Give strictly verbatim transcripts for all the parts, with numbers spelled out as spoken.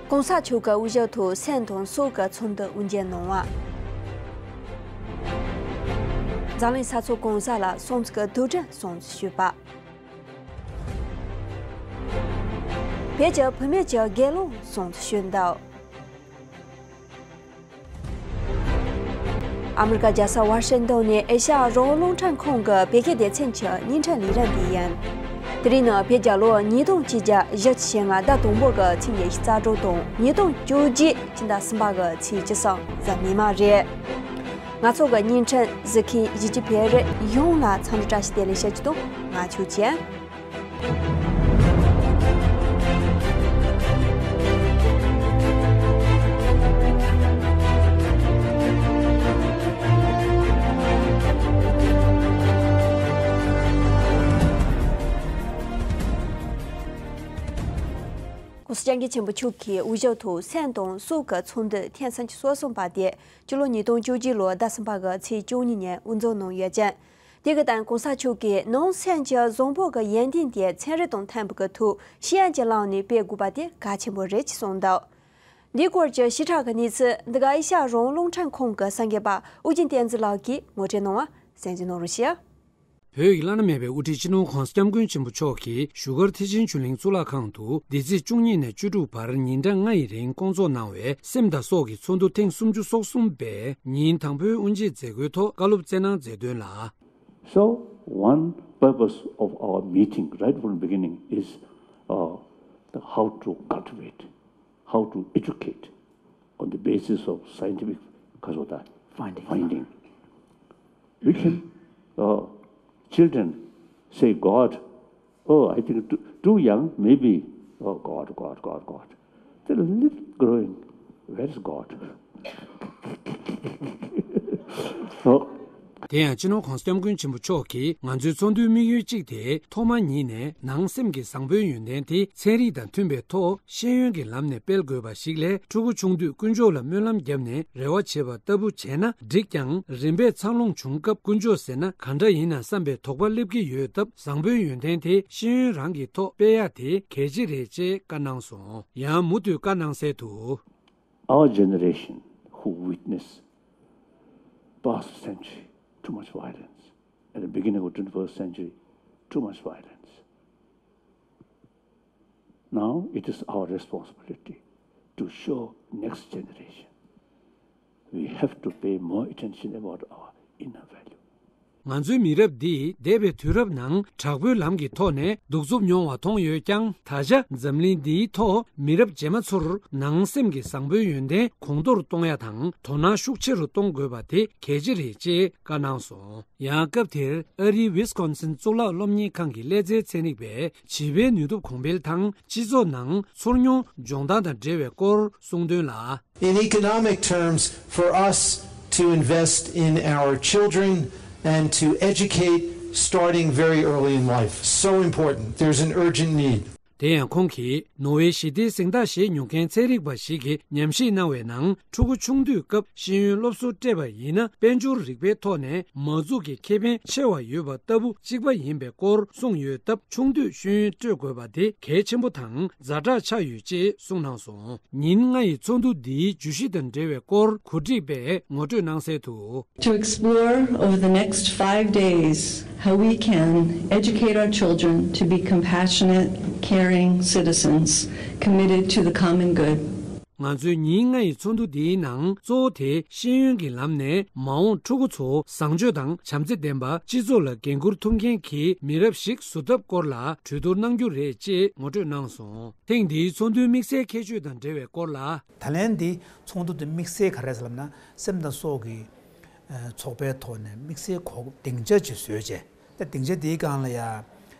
༸གོང་ས་མཆོག་གི་དབུ་ཞྭ་ཐོག་སེམས་དང་སྲོག་གི་ཚོགས་འདུ་དབུ་འབྱེད་གནང་བ། འཛམ་གླིང་ས་ཕྱོགས་གང་ས་ལ་སོམས་ཀྱི་དུག་སྦྲང་སོང་ཞུས་པ། བོད་ཀྱི་བུད་མེད་ཀྱི་དགེ་སློང་སོང་ཞུས་འདུག་ཨ་མི་རི་ཀ་རྒྱལ་ས་ཝ་ཤིང་ཏོན་ནས་ཨེ་ཤ་ཡ་རང་དབང་རླུང་འཕྲིན་ཁང་གི་བོད་སྐད་སྡེ་ཚན་གྱི་བརྙན་འཕྲིན་ལས་རིམ་འདི་ཡིན། དེ་རིང་ནི་བོད་རྒྱལ་ལོ་ཉིས་སྟོང་བཅོ་བརྒྱད་གཞེས་བྱེས་ལྔ་ཟླ་དང་པོ་གི་ཚེས་ཉི་ཤུ་རྩ་དྲུག་དང་ཉིས་སྟོང་བཅོ་བརྒྱད་ཕྱི་ཟླ་གསུམ་པ་གི་ཚེས་བཅུ་གསུམ་གཟའ་མིག་དམར་རེད། ང་ཚོ་གི་བརྙན་འཕྲིན་གཟིགས་མཁན་གཞིས་བྱེས་བོད་རིགས་ཡོངས་ལ་འཚམས་འདྲི་བཀྲ་ཤིས་བདེ་ལེགས་ཞུ་རྒྱུ་དང་ང་ཆོས་ཅན། ༸གོང་ས་༸སྐྱབས་མགོན་ཆེན་པོ་མཆོག་གིས་དབུ་ཞྭ་ཐོག་སེམས་དང་སྲོག་གི་ཚོགས་འདུ་ཐེངས་སུམ་ཅུ་སོ་གསུམ་པ་དེ་སྤྱི་ལོ་ཉིས་སྟོང་བཅོ་བརྒྱད་ལོའི་ཟླ་གསུམ་པ་གི་ཚེས་བཅུ་གཉིས་ཉིན་དབུ་འཛུགས་གནང་ཡོད་ཅིང་། དེ་གི་སྟེང་༸གོང་ས་མཆོག་གིས་ནང་སེམས་ཀྱི་བཟང་པོ་གི་ཡོན་ཏན་དེ་ཚན་རིག་དང་མཐུན་པ་གི་ཐོག་ཤེས་ཡོན་གྱི་ལམ་ནས་སྤེལ་དགོས་པ་དེ་གལ་ཆེན་པོ་རེད་ཅེས་གསུངས་འདུག་འདིའི་སྐོར་གྱི་ཞིབ་ཕྲ་གི་གནས་ཚུལ་འདི་ག་ཨེ་ཤ་ཡ་རང་དབང་རླུང་འཕྲིན་ཁང་གི་གསར་འགོད་པ་ཨོ་རྒྱན་བསྟན་འཛིན་ལགས་ཀྱིས་ངོ་སྤྲོད་གནང་བ་གསན་གཟིགས་གནང་རོགས་ཞུ། བོད་ཀྱི་བླ་ན་མེད་པའི་དབུ་ཁྲིད་སྤྱི་ནོར་༸གོང་ས་༸སྐྱབས་མགོན་ཆེན་པོ་མཆོག་གིས་བཞུགས་སྒར་ཐེག་ཆེན་ཆོས་གླིང་གཙུག་ལག་ཁང་དུ་འདི་ཚེས་བཅུ་གཉིས་ནས་བཅུ་དྲུག་བར་ཉིན་གྲངས་ལྔ་ཡི་རིང་བསྐོང་ཚོགས་གནང་བའི་སེམས་དང་སྲོག་གི་ཚོགས་འདུ་ཐེངས་སུམ་ཅུ་སོ་གསུམ་པའི་ཉིན་དང་པོའི་དབུ་འབྱེད་མཛད་སྒོའི་ཐོག་བཀའ་སློབ་སྩལ་གནང་མཛད་དོན་ལ། So, one purpose of our meeting right from the beginning is, uh, the how to cultivate, how to educate on the basis of scientific, because of the finding. Finding. We can, uh, children say God, oh, I think too, too young, maybe, oh, God, God, God, God. They're a little growing. Where is God? Oh. དེ་ཡང་སྤྱི་ནོར་༸གོང་ས་༸སྐྱབས་མགོན་ཆེན་པོ་མཆོག་གིས་ང་ཚོའི་ཚོགས་འདུའི་དམིགས་ཡུལ་གཅིག་དེ་ཐོག་མ་ཉིད་ནས་ནང་སེམས་ཀྱི་བཟང་པོའི་ཡོན་ཏན་དེ་ཚན་རིག་དང་མཐུན་པའི་ཐོག་ཤེས་ཡོན་གྱི་ལམ་ནས་སྤེལ་དགོས་པ་ཞིག་ལས། ཕྲུ་གུ་ཆུང་དུས་དཀོན་མཆོག་ལ་སྨོན་ལམ་བརྒྱབ་ནས་རེ་བ་བྱེད་པ་ལྟ་བུ་བྱས་ན་འགྲིག་ཀྱང་། རིམ་པས་འཚར་ལོངས་བྱུང་སྐབས་དཀོན་མཆོག་ཟེར་ན་ག་འདྲ་ཡིན་ན་བསམ་པའི་དོགས་པ་སླེབས་ཀྱི་ཡོད་སྟབས། བཟང་པོའི་ཡོན་ཏན་དེ་ཤེས་ཡོན་རང་གི་ཐོག་སྤེལ་ཡ་དེ་གལ་ཆེ་རེད་ཅེས་བཀའ་གནང་སོང་། ཡང་མུ་མཐུད་བཀའ་གནང་གསལ་དུ། Our generation who witness past century too much violence, at the beginning of twenty-first century, too much violence. Now it is our responsibility to show next generation. We have to pay more attention about our inner value. ང་ཚོའི་མི་རབས་འདིས་འདས་པའི་དུས་རབས་ནང་དྲག་པོའི་ལམ་གྱི་ཐོག་ནས་གདུག་རྩུབ་མྱོང་བ་མཐོང་ཡོད་ཀྱང་། ད་ཆ་འཛམ་གླིང་འདིའི་ཐོག་མི་རབས་རྗེས་མ་ཚོར་ནང་སེམས་ཀྱི་བཟང་པོའི་ཡོན་ཏན་གོང་མཐོར་གཏོང་ཡ་དང་དོ་སྣང་ཤུགས་ཆེ་རུ་གཏོང་དགོས་པ་དེ་གལ་ཆེ་རེད་ཅེས་བཀའ་གནང་སོང་། ཡང་སྐབས་དེར་ཨ་རིའི་ཝི་སི་ཀོན་སིན་གཙུག་ལག་སློབ་གཉེར་ཁང་གི་ཀླད་རྩའི་ཚན་རིག་པས་བྱིས་པའི་ནུས་སྟོབས་གོང་འཕེལ་དང་སྤྱི་ཚོགས་ནང་ཚོར་མྱོང་སྦྱོང་སྟངས་དང་འབྲེལ་བའི་སྐོར་གསུངས་དོན་ལ། In economic terms, for us to invest in our children and to educate starting very early in life, so important. There's an urgent need. དེ་ཡང་ཁོང་གིས་ནོར་ཝེ་ཞི་བདེའི་གཟེངས་རྟགས་བཞེས་མྱོང་མཁན་ཚན་རིག་པ་ཞིག་གིས་ཉམས་ཞིབ་གནང་བའི་ནང་། ཕྲུ་གུ་ཆུང་དུས་སྐབས་ཤེས་ཡོན་སློབ་གསོ་སྤྲད་པ་ཡིན་ན། དཔལ་འབྱོར་རིག་པའི་ཐོག་ནས་མ་འཛུགས་ཀྱི་ཁེ་ཕན་ཆེ་བ་ཡོད་པ་ལྟ་བུ་གཅིག་པ་ཡིན་པའི་སྐོར་གསུངས་ཡོད་སྟབས། ཆུང་དུས་ཤེས་ཡོན་སྤྲོད་དགོས་པ་དེ་གལ་ཆེན་པོ་དང་ཛ་དྲག་ཆགས་ཡོད་ཅེས་གསུངས་གནང་སོང་། ཉིན་ལྔ་ཡི་ཚོགས་འདུ་འདིའི་བརྗོད་གཞི་དང་འབྲེལ་བའི་སྐོར་གོ་སྒྲིག་པས་ངོ་སྤྲོད་གནང་གསལ་དུ། To explore over the next five days how we can educate our children to be compassionate, caring citizens committed to the common good. ང་ཚོའི་ཉིན་ལྔ་ཡི་ཚོགས་འདུ་འདིའི་ནང་གཙོ་བོ་དེ་ཤེས་ཡོན་གྱི་ལམ་ནས་མ་འོངས་ཕྲུ་གུ་ཚོ་བཟང་སྤྱོད་དང་བྱམས་བརྩེ་ལྡན་པ། སྤྱི་ཚོགས་ལ་འགན་འཁུར་ཐུབ་མཁན་གྱི་མི་རབས་ཤིག་བཟོ་ཐབས་སྐོར་ལ་གྲོས་བསྡུར་གནང་རྒྱུ་རེད་ཅེས་ངོ་སྤྲོད་གནང་སོང་། ཐེངས་འདིའི་ཚོགས་འདུའི་དམིགས་བསལ་ཁྱད་ཆོས་དང་འབྲེལ་བའི་སྐོར་ལ། ད་ལན་འདི་ཚོགས་འདུ་དེ་དམིགས་བསལ་ག་རེ་ཟེར་ལབ་ན། སེམས་དང་སྲོག་གི་ཚོགས་པའི་ཐོག་ནས་དམིགས་བསལ་གོ་སྐབས་སྡིངས་ཆ་ཅིག་བཟོས་བྱས། ད་སྡིངས་ཆ་དེའི་སྒང་ལ་ཡ་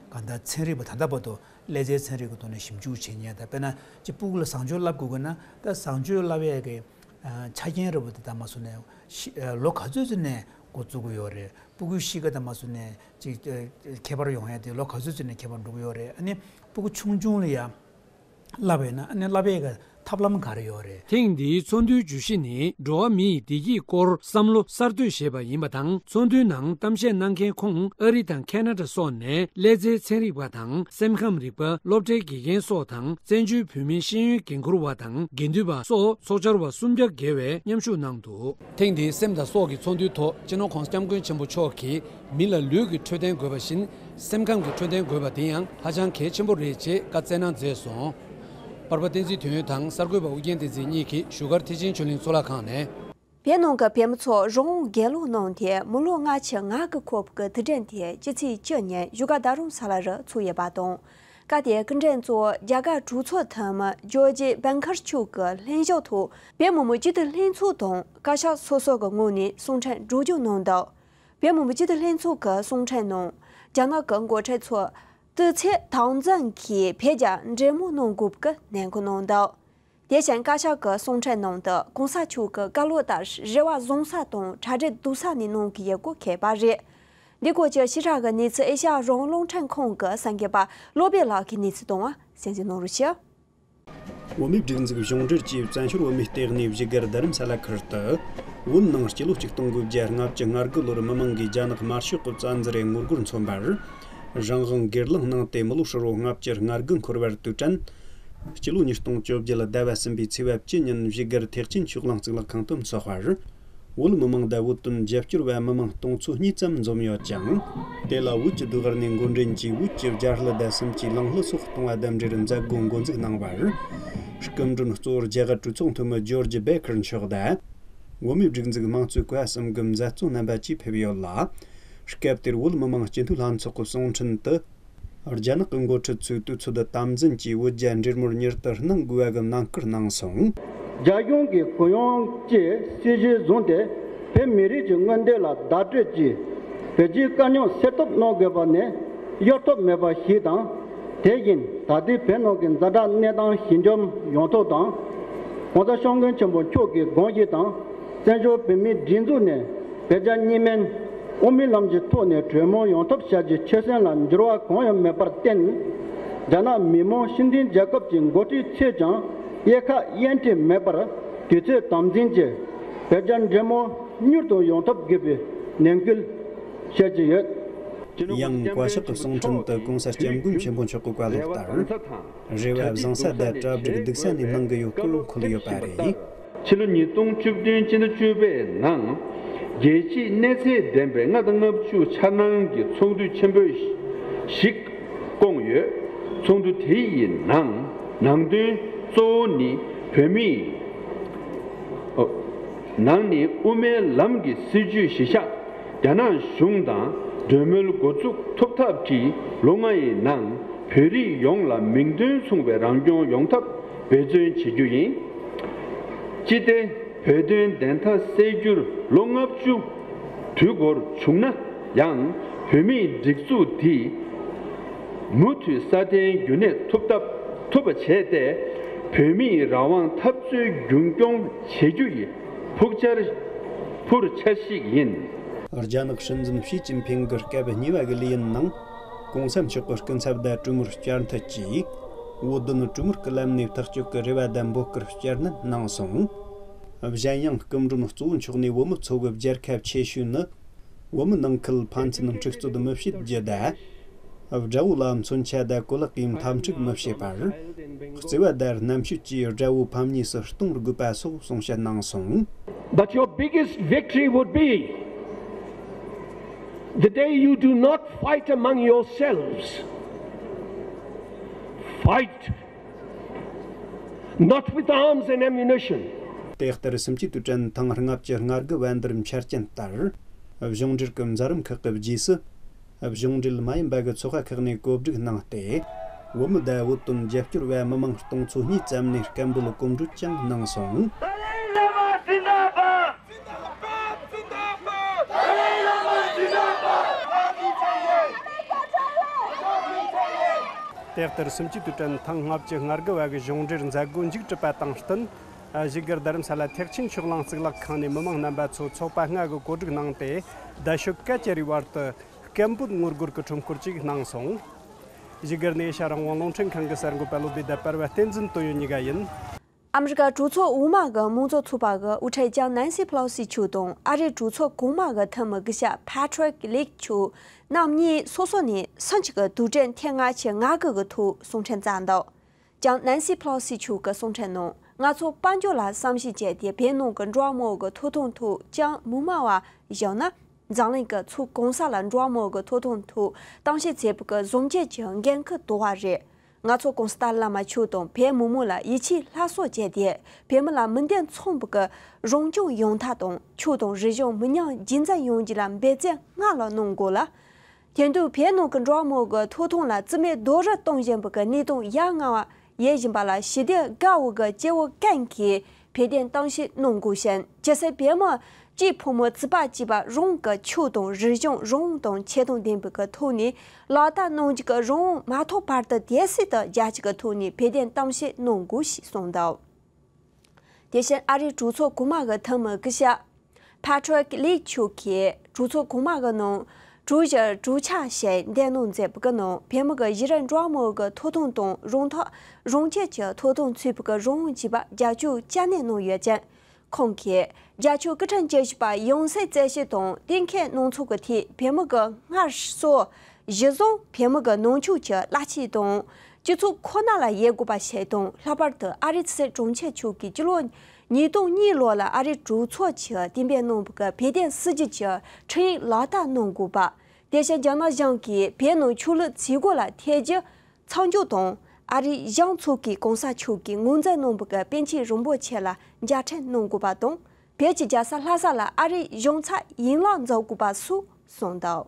གང་ལྟར་ཚན་རིག་པ་ད་ལྟ་བར་དུ་ཀླད་རྩའི་ཚན་རིག་གི་ཐོག་ནས་ཞིབ་འཇུག་བྱེད་མཁན། ད་དཔེར་ན་ཅིག་སྤུ་གུ་ལ་བཟང་སྤྱོད་བསླབ་དགོས་ཀྱི་ན། ད་བཟང་སྤྱོད་བསླབ་ཡས་ཀྱི་ཆ་རྐྱེན་རེད་པ། དེ་ད་མ་སུ་ནས་ཤི་ལོ་ག་ཚོད་ཙམ་ནས་འགོ་བཙུགས་ཀྱི་ཡོད་རེད། སྤུ་གུའི་གཤིས་ཀ་ད་མ་སུ་ནས་ཅིག་ཁྱད་པར་ཡོང་ཡས་དེ་ལོ་ག་ཚོད་ཙམ་ནས་ཁྱད་པར་འགྲོ་གི་ཡོད་རེད། ཨ་ནི་སྤུ་གུ་ཆུང་ཆུང་ལ་ཡ་བསླབ་པས་ན། ཨ་ནི་བསླབ་པའི་ག་ ཐབས་ལམ་ག་རེ་ཡོད་རེད། ཐེངས་འདིའི་ཚོགས་འདུའི་བརྗོད་གཞི་ནི་འགྲོ་བ་མིའི་བདེ་སྐྱིད་སྐོར་བསམ་བློ་གསར་གཏོད་ཞེས་པ་ཡིན་པ་དང་། ཚོགས་འདུའི་ནང་གཏམ་བཤད་གནང་མཁན་ཁོངས་ཨ་རི་དང་ཁེ་ན་ཌ་སོགས་ནས་ཀླད་རྩའི་ཚན་རིག་པ་དང་སེམས་ཁམས་རིག་པ། སློབ་གྲྭའི་དགེ་རྒན་སོགས་དང་། བཙན་བྱོལ་བོད་མིའི་ཤེས་ཡོན་འགན་འཁུར་བ་དང་འགན་འདུས་པ་སོགས་ཚོགས་བཅར་བ་སུམ་བརྒྱ་བརྒལ་བས་མཉམ་ཞུགས་གནང་འདུག། ཐེངས་འདིའི་སེམས་དང་སྲོག་གི་ཚོགས་འདུའི་ཐོག་སྤྱི་ནོར་༸གོང་ས་༸སྐྱབས་མགོན་ཆེན་པོ་མཆོག་གིས། མི་ལ་ལུས་ཀྱི་འཕྲོད་བསྟེན་དགོས་པ་བཞིན། སེམས་ཁམས་ཀྱི་འཕྲོད་བསྟེན་དགོས་པ་དེ་ཡང་ཧ་ཅང་གལ་ཆེན་པོ་རེད་ཅེས་བཀའ་སྩལ་གནང་མཛད་སོང་། པར་པ་བསྟན་འཛིན་དོན་ཡོད་དང་གསར་འགོད་པ་ཨུ་རྒྱན་བསྟན་འཛིན་གཉིས་ཀྱིས་བཞུགས་སྒར་ཐེག་ཆེན་ཆོས་གླིང་གཙུག་ལག་ཁང་ནས། བོད་ནང་གི་བོད་མི་ཚོ་རང་དབང་སྒེར་ལངས་གནང་སྟེ་མི་ལོ་ལྔ་བཅུ་ང་དགུ་འཁོར་བའི་དུས་དྲན་དེ་སྤྱི་ཚེས་བཅུ་ཉིན་བཞུགས་སྒར་རྡ་རམ་ས་ལ་རུ་ཚོགས་ཡོད་པ་དང་། སྐབས་དེའི་སྐུ་མགྲོན་གཙོ་བོ་རྒྱ་གར་གྲོས་ཚོགས་འཐུས་མི་ཇོརྗ་བྷན་ཁར་མཆོག་གི་ལྷན་ཞུགས་ཐོག་བོད་མི་མང་སྤྱི་འཐུས་ལྷན་ཚོགས་དང་བཀའ་ཤག་སོ་སོ་གི་ངོས་ནས་གསུང་འཕྲིན་སྒྲོག་སྦྱང་གནང་འདུག། བོད་མི་མང་སྤྱི་འཐུས་ལྷན་ཚོགས་ཀྱི་གསུང་འཕྲིན་ནང་། རྒྱ་ནག་གི་འགོ་ཁྲིད་ཚོས་ཏི་ཚེ་ཐའོ་ཛན་གྱིས་བོད་རྒྱ་འབྲེལ་མོལ་གནང་དགོས་པའི་ནན་སྐུལ་གནང་འདུག། དེ་བཞིན་བཀའ་ཤག་གི་གསུང་འཕྲིན་ནང་དུ་གོང་ས་མཆོག་གི་བཀའ་སློབ་ལྟར་རེ་བ་བཟང་ས་དང་གྲ་སྒྲིག་སྡུག་ས་ནས་གནང་གི་ཡོད་སྐོར་འཁོད་པ་རེད། འདི་སྐོར་གྱི་ཞིབ་ཕྲ་གི་གནས་ཚུལ་ཨེ་ཤ་ཡ་རང་དབང་རླུང་འཕྲིན་ཁང་གི་གསར་འགོད་པ་བློ་བྷེ་ལགས་ཀྱིས་གནས་ཚུལ་བཏང་བ་གསན་གཟིགས་གནང་རོགས་ཞུ། བོད་མིའི་སྒྲིག་འཛུགས་གཞུང་འབྲེལ་གྱིས་བཙན་བྱོལ་བོད་མིའི་ལྟེ་གནས་བཞུགས་སྒར་རྡ་རམ་ས་ལ་ཁུལ་དུ། བོད་ནང་སྤྱི་ལོ་ཆིག་སྟོང་དགུ་བརྒྱ་ལྔ་བཅུ་ང་དགུ་ལོར་མི་མང་གིས་རྒྱ་ནག་དམར་ཤོག་གི་བཙན་འཛུལ་རེ་ངོ་རྒོལ་མཚོན་པར། རང་དབང་སྒེར་ལངས་གནང་སྟེ་མི་ལོ་ཧྲིལ་བོ་ལྔ་བཅུ་ང་དགུ་འཁོར་བར་དུས་དྲན། སྤྱི་ལོ་ཉིས་སྟོང་བཅོ་བརྒྱད་ཟླ་བ་གསུམ་པའི་ཚེས་པ་བཅུ་ཉིན་བཞུགས་སྒར་ཐེག་ཆེན་ཆོས་གླིང་གཙུག་ལག་ཁང་དུ་འཚོགས་པར། བོད་མི་མང་དང་བོད་དོན་རྒྱབ་སྐྱོར་བ་མི་མང་སྟོང་ཚོ་གཉིས་ཙམ་འཛོམས་ཡོད་ཅིང་། དེ་ལ་བོད་ཀྱི་ཟློས་གར་ནས་འགོ་འདྲེན་གྱིས་བོད་ཀྱི་རྒྱ་ལྷུ་དང་སུམ་ཅུའི་ལང་ལྷུ་སོགས་གཏོང་བ་དང་འབྲེལ་མཛད་སྒོ་འགོ་འཛུགས་གནང་བར། སྐུ་མགྲོན་གཙོ་བོར་རྒྱ་གར་གྲོས་ཚོགས་འཐུས་མི་ཇོརྗ་བྷེ་ཁར་མཆོག་དང་། བོད་མིའི་སྒྲིག་འཛུགས་དམངས་གཙོའི་བཀའ་གསུམ་གྱི་མཛད་གཙོ་རྣམ་པ་བཅས་ཕེབས་ཡོད་ལ། སྐབས་དེར་བོད་མི་མང་སྤྱི་འཐུས་ལྷན་ཚོགས་ཀྱི་གསུང་འཕྲིན་དུ། རྒྱ་ནག་གི་འགོ་ཁྲིད་ཚོས་དུས་ཚོད་དམ་འཛིན་གྱིས་བོད་རྒྱ་འབྲེལ་མོལ་མྱུར་དུ་གནང་དགོས་པ་གི་ནན་སྐུལ་གནང་སོང་། རྒྱ་གཞུང་གིས་གུ་ཡངས་ཀྱི་སྲིད་བྱུས་བཟུང་སྟེ། བོད་མི་རིགས་ཀྱི་མངོན་འདོད་ལ་བརྡ་སྤྲོད་ཀྱིས། བོད་རྒྱའི་དཀའ་རྙོག་སེལ་ཐབས་གནང་དགོས་པ་ནི་གཡོལ་ཐབས་མེད་པ་ཞིག་དང་། དེ་བཞིན་ད་ལྟའི་བོད་ནང་གི་ཛ་དྲག་གནས་སྟངས་ཞི་འཇགས་ཡོང་ཐབས་དང་། ༸གོང་ས་༸སྐྱབས་མགོན་ཆེན་པོ་མཆོག་གི་དགོངས་གཞི་དང་། བཙན་བྱོལ་བོད་མིའི་སྒྲིག་འཛུགས་ནས་བོད་རྒྱ་གཉིས་སྨན་དབུ་མའི་ལམ་གྱི་ཐོག་ནས་གྲོས་མོལ་ཡོང་ཐབས་བྱ་རྒྱུའི་ཆོད་སེམས་ལ་འགྱུར་བ་གང་ཡང་མེད་པར་བརྟེན། རྒྱ་ནག་མི་དམངས་སྤྱི་མཐུན་རྒྱལ་ཁབ་ཀྱི་འགོ་ཁྲིད་ཚོས་ཀྱང་དབྱེ་ཁག་དབྱེ་འབྱེད་མེད་པར་དུས་ཚོད་དམ་འཛིན་གྱིས་བོད་རྒྱ་འབྲེལ་མོལ་མྱུར་དུ་ཡོང་ཐབས་དགོས་པའི་ནན་སྐུལ་བྱེད་ཀྱི་ཡོད། ཡང་བཀའ་ཤག་གི་གསུང་འཕྲིན་དུ་༸གོང་ས་༸སྐྱབས་མགོན་ཆེན་པོ་མཆོག་གི་བཀའ་སློབ་ལྟར། རེ་བ་བཟང་ས་དང་གྲ་སྒྲིག་སྡུག་ས་ནས་གནང་གི་ཡོད་སྐོར་འཁོད་ཡོད་པ་རེད། ཕྱི་ལོ་ཉིས་སྟོང་བཅུ་བདུན་སྤྱི་ཟླ་བཅུ་པའི་ནང་རྒྱལ་སྤྱིའི་གནས་ཚད་ལྡན་པའི་ལྔ་དང་ལྔ་བཅུ་འཆར་སྣང་གི་ཚོགས་འདུ་ཆེན་པོ་ཞིག་བསྐོངས་ཡོད། ཚོགས་འདུ་དེ་ཡི་ནང་ནང་དོན་གཙོ་བོ་ནི་བོད་མིའི་ནང་ནས་དབུ་མའི་ལམ་གྱི་སྲིད་བྱུས་གཞི་བཞག་རྒྱ་ནག་གཞུང་དང་གྲོས་མོལ་འགོ་འཛུགས་ཐུབ་ཐབས་ཀྱི་ལོ་ལྔ་ཡི་ནང་བོད་རིགས་ཡོངས་ལ་མིང་དོན་མཚུངས་པའི་རང་སྐྱོང་ཡོང་ཐབས་འབད་བརྩོན་བྱེད་རྒྱུ་ཡིན། ཅི་སྟེ་བོད་དོན་བདེན་མཐའ་གསལ་རྒྱུར་ལོ་ལྔ་བཅུ་དུས་འགོར་བྱུང་ན་ཡང་བོད་མིའི་སྒྲིག་འཛུགས་འདི་མུ་མཐུད་སྲ་བརྟན་རྒྱུན་གནས་ཐུབ་ཐབས་ཐུབ་པ་བྱས་ཏེ་བོད་མིའི་རང་དབང་འཐབ་རྩོད་རྒྱུན་སྐྱོང་བྱེད་རྒྱུ་ཡི་ཕུགས་འཆར་ཕུར་འཆར་གཞི་ཡིན། རྒྱ་ནག་སྲིད་འཛིན་ཞི་ཅིན་ཕིང་གི་སྐབས་གཉིས་པ་གི་ལས་ཡུན་ནང་། གོང་ས་མཆོག་གི་སྐུ་ཚབ་དང་གྲོས་མོལ་བསྐྱར་མཐུད་ཀྱིས། བོད་དོན་གྲོས་མོལ་གྱི་ལམ་ནས་ཐག་གཅོད་ཀྱི་རེ་བ་དང་འབོད་སྐུལ་བསྐྱར་ནན་གནང་སོང་། གཞན་ཡང་སྐུ་མགྲོན་གཙོ་བོ་མཆོག་ནས་བོད་མི་ཚོ་གི་རྒྱལ་ཁ་ཆེ་ཤོས་ནི། བོད་མི་ནང་ཁུལ་ཕན་ཚུན་འཁྲུག་རྩོད་མི་བྱེད་རྒྱུ་དང་། དགྲ་བོ་ལ་མཚོན་ཆ་དང་གོ་ལག་གིས་འཐབ་འཁྲུག་མི་བྱེད་པར། བརྩེ་བ་དང་རྣམ་དཔྱོད་ཀྱིས་དགྲ་བོ་ཕམ་ཉེས་སུ་གཏོང་དགོས་པ་སོགས་གསུང་བཤད་གནང་སོང་། But your biggest victory would be the day you do not fight among yourselves. Fight not with arms and ammunition. དེ་ལྟར་གསུམ་བཅུའི་དུས་དྲན་ཐེངས་ལྔ་བཅུ་ང་དགུ་བ་འདིར་འཆར་ཅན་ལྟར། གཞུང་འབྲེལ་གྱི་མཛད་རིམ་ཁག་གི་རྗེས་སུ། གཞུང་འབྲེལ་མ་ཡིན་པ་གི་ཚོགས་པ་ཁག་ནས་གོ་སྒྲིག་གནང་སྟེ། བོད་མི་དང་བོད་དོན་རྒྱབ་སྐྱོར་བ་མི་མང་སྟོང་ཚོ་གཉིས་ཙམ་ནས་སྐད་འབོད་གོམ་བགྲོད་ཀྱང་གནང་སོང་། དེ་ལྟར་གསུམ་བཅུའི་དུས་དྲན་ཐེངས་ལྔ་བཅུ་ང་དགུ་བ་གི་གཞུང་འབྲེལ་མཛད་སྒོ་མཇུག་གྲུབ་པ་དང་བསྟུན། བཞུགས་སྒར་རྡ་རམ་ས་ལ་ཐེག་ཆེན་ཆོས་གླིང་གཙུག་ལག་ཁང་ནས་མི་མང་རྣམ་པ་ཚོ་ཚོགས་པ་ལྔ་གི་གོ་སྒྲིག་གནང་སྟེ། རྡ་ཤོད་ཀ་ཅེ་རིའི་བར་དུ་སྐད་འབོད་ངོ་རྒོལ་གྱི་ཁྲོམ་སྐོར་ཅིག་གནང་སོང་། བཞུགས་སྒར་ནས་ཨེ་ཤ་ཡ་རང་དབང་རླུང་འཕྲིན་ཁང་གི་གསར་འགོད་པ་བློ་བདེ་དང་པར་བ་བསྟན་འཛིན་དོན་ཡོད་གཉིས་ཀ་ཡིན། ཨ་མི་རི་ཀ་གྲོས་ཚོགས་འོག་མ་གི་དམངས་གཙོ་ཚོགས་པ་གི་དབུ་ཁྲིད་ལྕམ་ནན་སི་ཕེ་ལོ་སི་མཆོག་དང་ཨ་རིའི་གྲོས་ཚོགས་གོང་མ་གི་འཐུས་མི་སྐུ་ཞབས་ཕ་ཏྲིག་ལིག་མཆོག་རྣམ་གཉིས་སོ་སོ་ནས་སུན་ཅི་གི་དུས་དྲན་ཐེངས་ལྔ་བཅུ་ང་དགུ་གི་ཐོག་གསུང་འཕྲིན་བསྩལ་འདུག་ལྕམ་ནན་སི་ཕེ་ལོ་སི་མཆོག་གིས་གསུང་འཕྲིན་ནང་ང་ཚོ་དཔལ་འབྱོར་ལ་བསམ་གཞིགས་བྱས་ཏེ་བོད་ནང་གི་འགྲོ་བ་མང་བོ་གི་ཐོབ་ཐང་ཐོག་ཅང་མི་དམའ་བ་བཞག་ན། འཛམ་གླིང་གི་ཕྱོགས་གང་ས་ལ་འགྲོ་བ་མང་བོ་གི་ཐོབ་ཐང་ཐོག་གཏམ་བཤད་བྱེད་པའི་གི་བཟང་སྤྱོད་ཀྱི་འགན་ཁུར་དོ་བ་རེད། ང་ཚོ་གོང་ས་ཏཱ་ལའི་བླ་མ་མཆོག་དང་བོད་མི་མང་ལ་ཡིད་ཆེས་སླར་གསོ་བྱས་ཏེ་བོད་མི་ལ་མི་འདོད་མཚུངས་པའི་གི་རང་སྐྱོང་ཡོང་ཐབས་དང་ཆོས་དང་རིག་གཞུང་མི་ཉམས་རྒྱུན་འཛིན་ཡོང་རྒྱུ་ལ་འབད་བརྩོན་སྔར་ལས་གནང་དགོས་ལ། དེང་དུས་བོད་ནང་གི་འགྲོ་བ་མང་གི་ཐོབ་ཐང་ལ་བརྩི་མེད་རྡོག་རོལ་གཏོང་བཞིན་པའི་གི་གནས་སྟངས་ཡ་ང་བ་ཡལ་བཞིན་པ་ལ་ཞི་བདེ་དགའ་བོ་གི་སྐྱེ་བོ་ཀུན་གྱིས་བོད་དོན་གཏམ་བཤད་གནང་དགོས་ཤིང་། ཇི་སྲིད་བོད་མི་གཅིག་ཕོ་མོ་རྩིག་པ་གཅིག་པ་རང་གི་ཆོས་དང་རིག་གཞུང་རང་དབང་དང་ཆེ་མཐོང་ལྡན་པའི་གི་ཐོག་ནས་ལག་བསྟར་གནང་རྒྱུ་གི་རང་དབང་མ་ཐོབ་བར་དུ་དེ་སྲིད་དུ་རྒྱལ་སྤྱི་གི་ཐོག་ནས་བོད་དོན་གཏམ་བཤད་གནང་དགོས་ཞེས་གསུངས་འདུག་དེ་བཞིན་ཨ་རིའི་གྲོས་ཚོགས་གོང་མ་གི་འཐུས་མི་སྐུ་ཞབས་ཕ་ཏྲིག་ལིག་མཆོག་གིས་གྲོས་ཚོགས་གོང་མ་གི་ནང་གྲོས་གཞི་གྲོས་འཆར་ཞིག་འདེམས་གནང་མཛད་པ་གི་ནང་བོད་མི་གི་གཞི་རིམ་འགྲོ་བ་མང་གི་ཐོབ་ཐང་དང་རང་ཐག་རང་བཅད་ཀྱི་ཐོབ་ཐང་ཚུད་པའི་གི་རང་དབང་ཇི་བ་རྒྱབ་སྐྱོར་བསྐྱར་ནན་གནང་ཡོད་ཅིང་། ཁོང་གིས་རྒྱལ་སྤྱིའི་སྐུ་ཕྲེང་བཅུ་བཞི་པ་ཡང་སྲིད་རྩད་ཞིབ་དང་གཏན་འཁེལ་གནང་ཚུལ་གྱི་ཐད་བོད་མི་གི་སྔར་སྲོལ་གཞིར་བཟུང་བོད་མི་གི་ནང་ཆོས་ཀྱི་བླ་སྤྱི་དང་སྤྱི་ཚོགས་ཁོ་ན་ལ་ཡིད་དགོས་པ་ཞིག་དང་། ལྷག་པར་དུ་ཨ་རིའི་སྲིད་གྲོང་ཁྱེར་མཆོག་གིས་སྤྱི་ལོ་ཉིས་སྟོང་གཉིས་ལོ་ལ་ཨ་རིའི་གྲོས་ཚོགས་ཀྱིས་གཏན་འབེབས་གནང་བའི་བོད་དོན་སྲིད་བྱུས་ཀྱི་ཁྲིམས་ཡིག་ལག་བསྟར་གནང་དགོས་པ། དེ་བཞིན་རྒྱ་ནག་གཞུང་གིས་བོད་ནང་ཆོས་ལུགས་བཙུགས་སྒོ་ལ་ཐེ་ཇུས་མཚམས་འཇོག་དང་། ཨ་རིའི་གཞུང་ཚོགས་ཀྱིས་གོང་ས་མཆོག་གིས་ངོས་འཛིན་གནང་བའི་པཎ་ཆེན་རིན་པོ་ཆེ་ལ་མཇལ་འཕྲད་གནང་དགོས་པ་དང་། བོད་ཀྱི་རྒྱལ་ས་ལྷ་ས་ལ་ཨ་རིའི་གཞུང་ཚབ་ཡན་ལག་འཛུགས་དགོས་པ་སོགས་གསུངས་འདུག་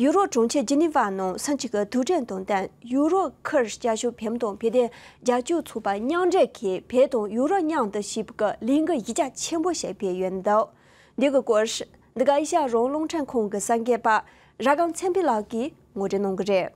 ཡུ་རོབ་གྲོང་ཁྱེར་ཇི་ནི་ཝ་ནང་སུམ་ཅུ་གི་དུས་དྲན་དང་བསྟུན། ཡུ་རོབ་ཁུལ་སྐྱབས་བཅོལ་བོད་མི་དང་བོད་དོན་རྒྱབ་སྐྱོར་ཚོགས་པ་མཉམ་འབྲེལ་གྱིས་བོད་དང་ཡུ་རོབ་མཉམ་དུ་ཞེས་པའི་ལས་འགུལ་གཞི་རྒྱ་ཆེན་པོ་ཞིག་སྤེལ་ཡོད་འདུག་འདི་གི་སྐོར་འདི་ག་ཨེ་ཤ་ཡ་རང་དབང་རླུང་འཕྲིན་ཁང་གི་གསར་འགོད་པ་ར་སྒམ་ཚེ་འཕེལ་ལགས་ཀྱིས་ངོ་སྤྲོད་གནང་གི་རེད།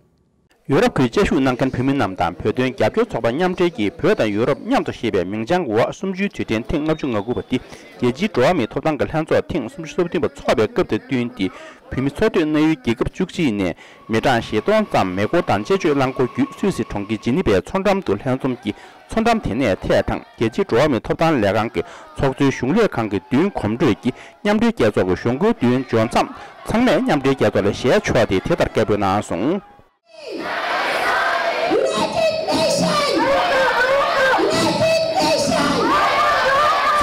ཡོ་རོབ་ཁུལ་བཅའ་བཞུགས་གནང་མཁན་བོད་མི་རྣམས་དང་བོད་དོན་རྒྱབ་སྐྱོར་ཚོགས་པ་མཉམ་འབྲེལ་གྱིས་བོད་དང་ཡོ་རོབ་མཉམ་དུ་ཞེས་པའི་མིང་བྱང་འོག་གསུམ་བཅུའི་དུས་དྲན་ཐེངས་ལྔ་བཅུ་ང་དགུ་པ་འདི་རྒྱལ་སྤྱིའི་འགྲོ་བ་མིའི་ཐོབ་ཐང་གི་ལྷན་ཚོགས་ཐེངས་སུམ་ཅུ་སོ་བདུན་པ་འཚོགས་པའི་སྐབས་དང་བསྟུན་ཏེ། བོད་མི་འཚོ་སྡོད་གནང་ཡུལ་རྒྱལ་ཁབ་བཅུ་གཅིག་ནས་མི་གྲངས་བཞི་སྟོང་ཙམ་མེ་འཁོར་དང་སྤྱི་སྤྱོད་རླངས་འཁོར་བརྒྱུད་སུད་སི་གྲོང་ཁྱེར་ཇི་ནི་ཝའི་མཚོ་འགྲམ་དུ་ལྷན་འཛོམས་ཀྱིས་མཚོ་འགྲམ་དེ་ནས་ཐད་དང་རྒྱལ་སྤྱིའི་འགྲོ་བ་མིའི་ཐོབ་ཐང་ལས་ཁང་གི་ཚོགས་གཙོའི་གཞུང་ལས་ཁང་གི་མདུན་གོམ་བགྲོད་ཀྱིས་མཉམ་འབྲེལ་རྒྱལ་ཚོགས་ཀྱི་གཞུང་སྒོའི་མདུན་འབྱོར་མཚམས་ཚང་མས་མཉམ་འབྲེལ་རྒྱལ་ཚོགས་ལ་ཞལ་ཕྱོགས་ཏེ་དེ་ལྟར་སྐད་འབོད་གནང་སོང་།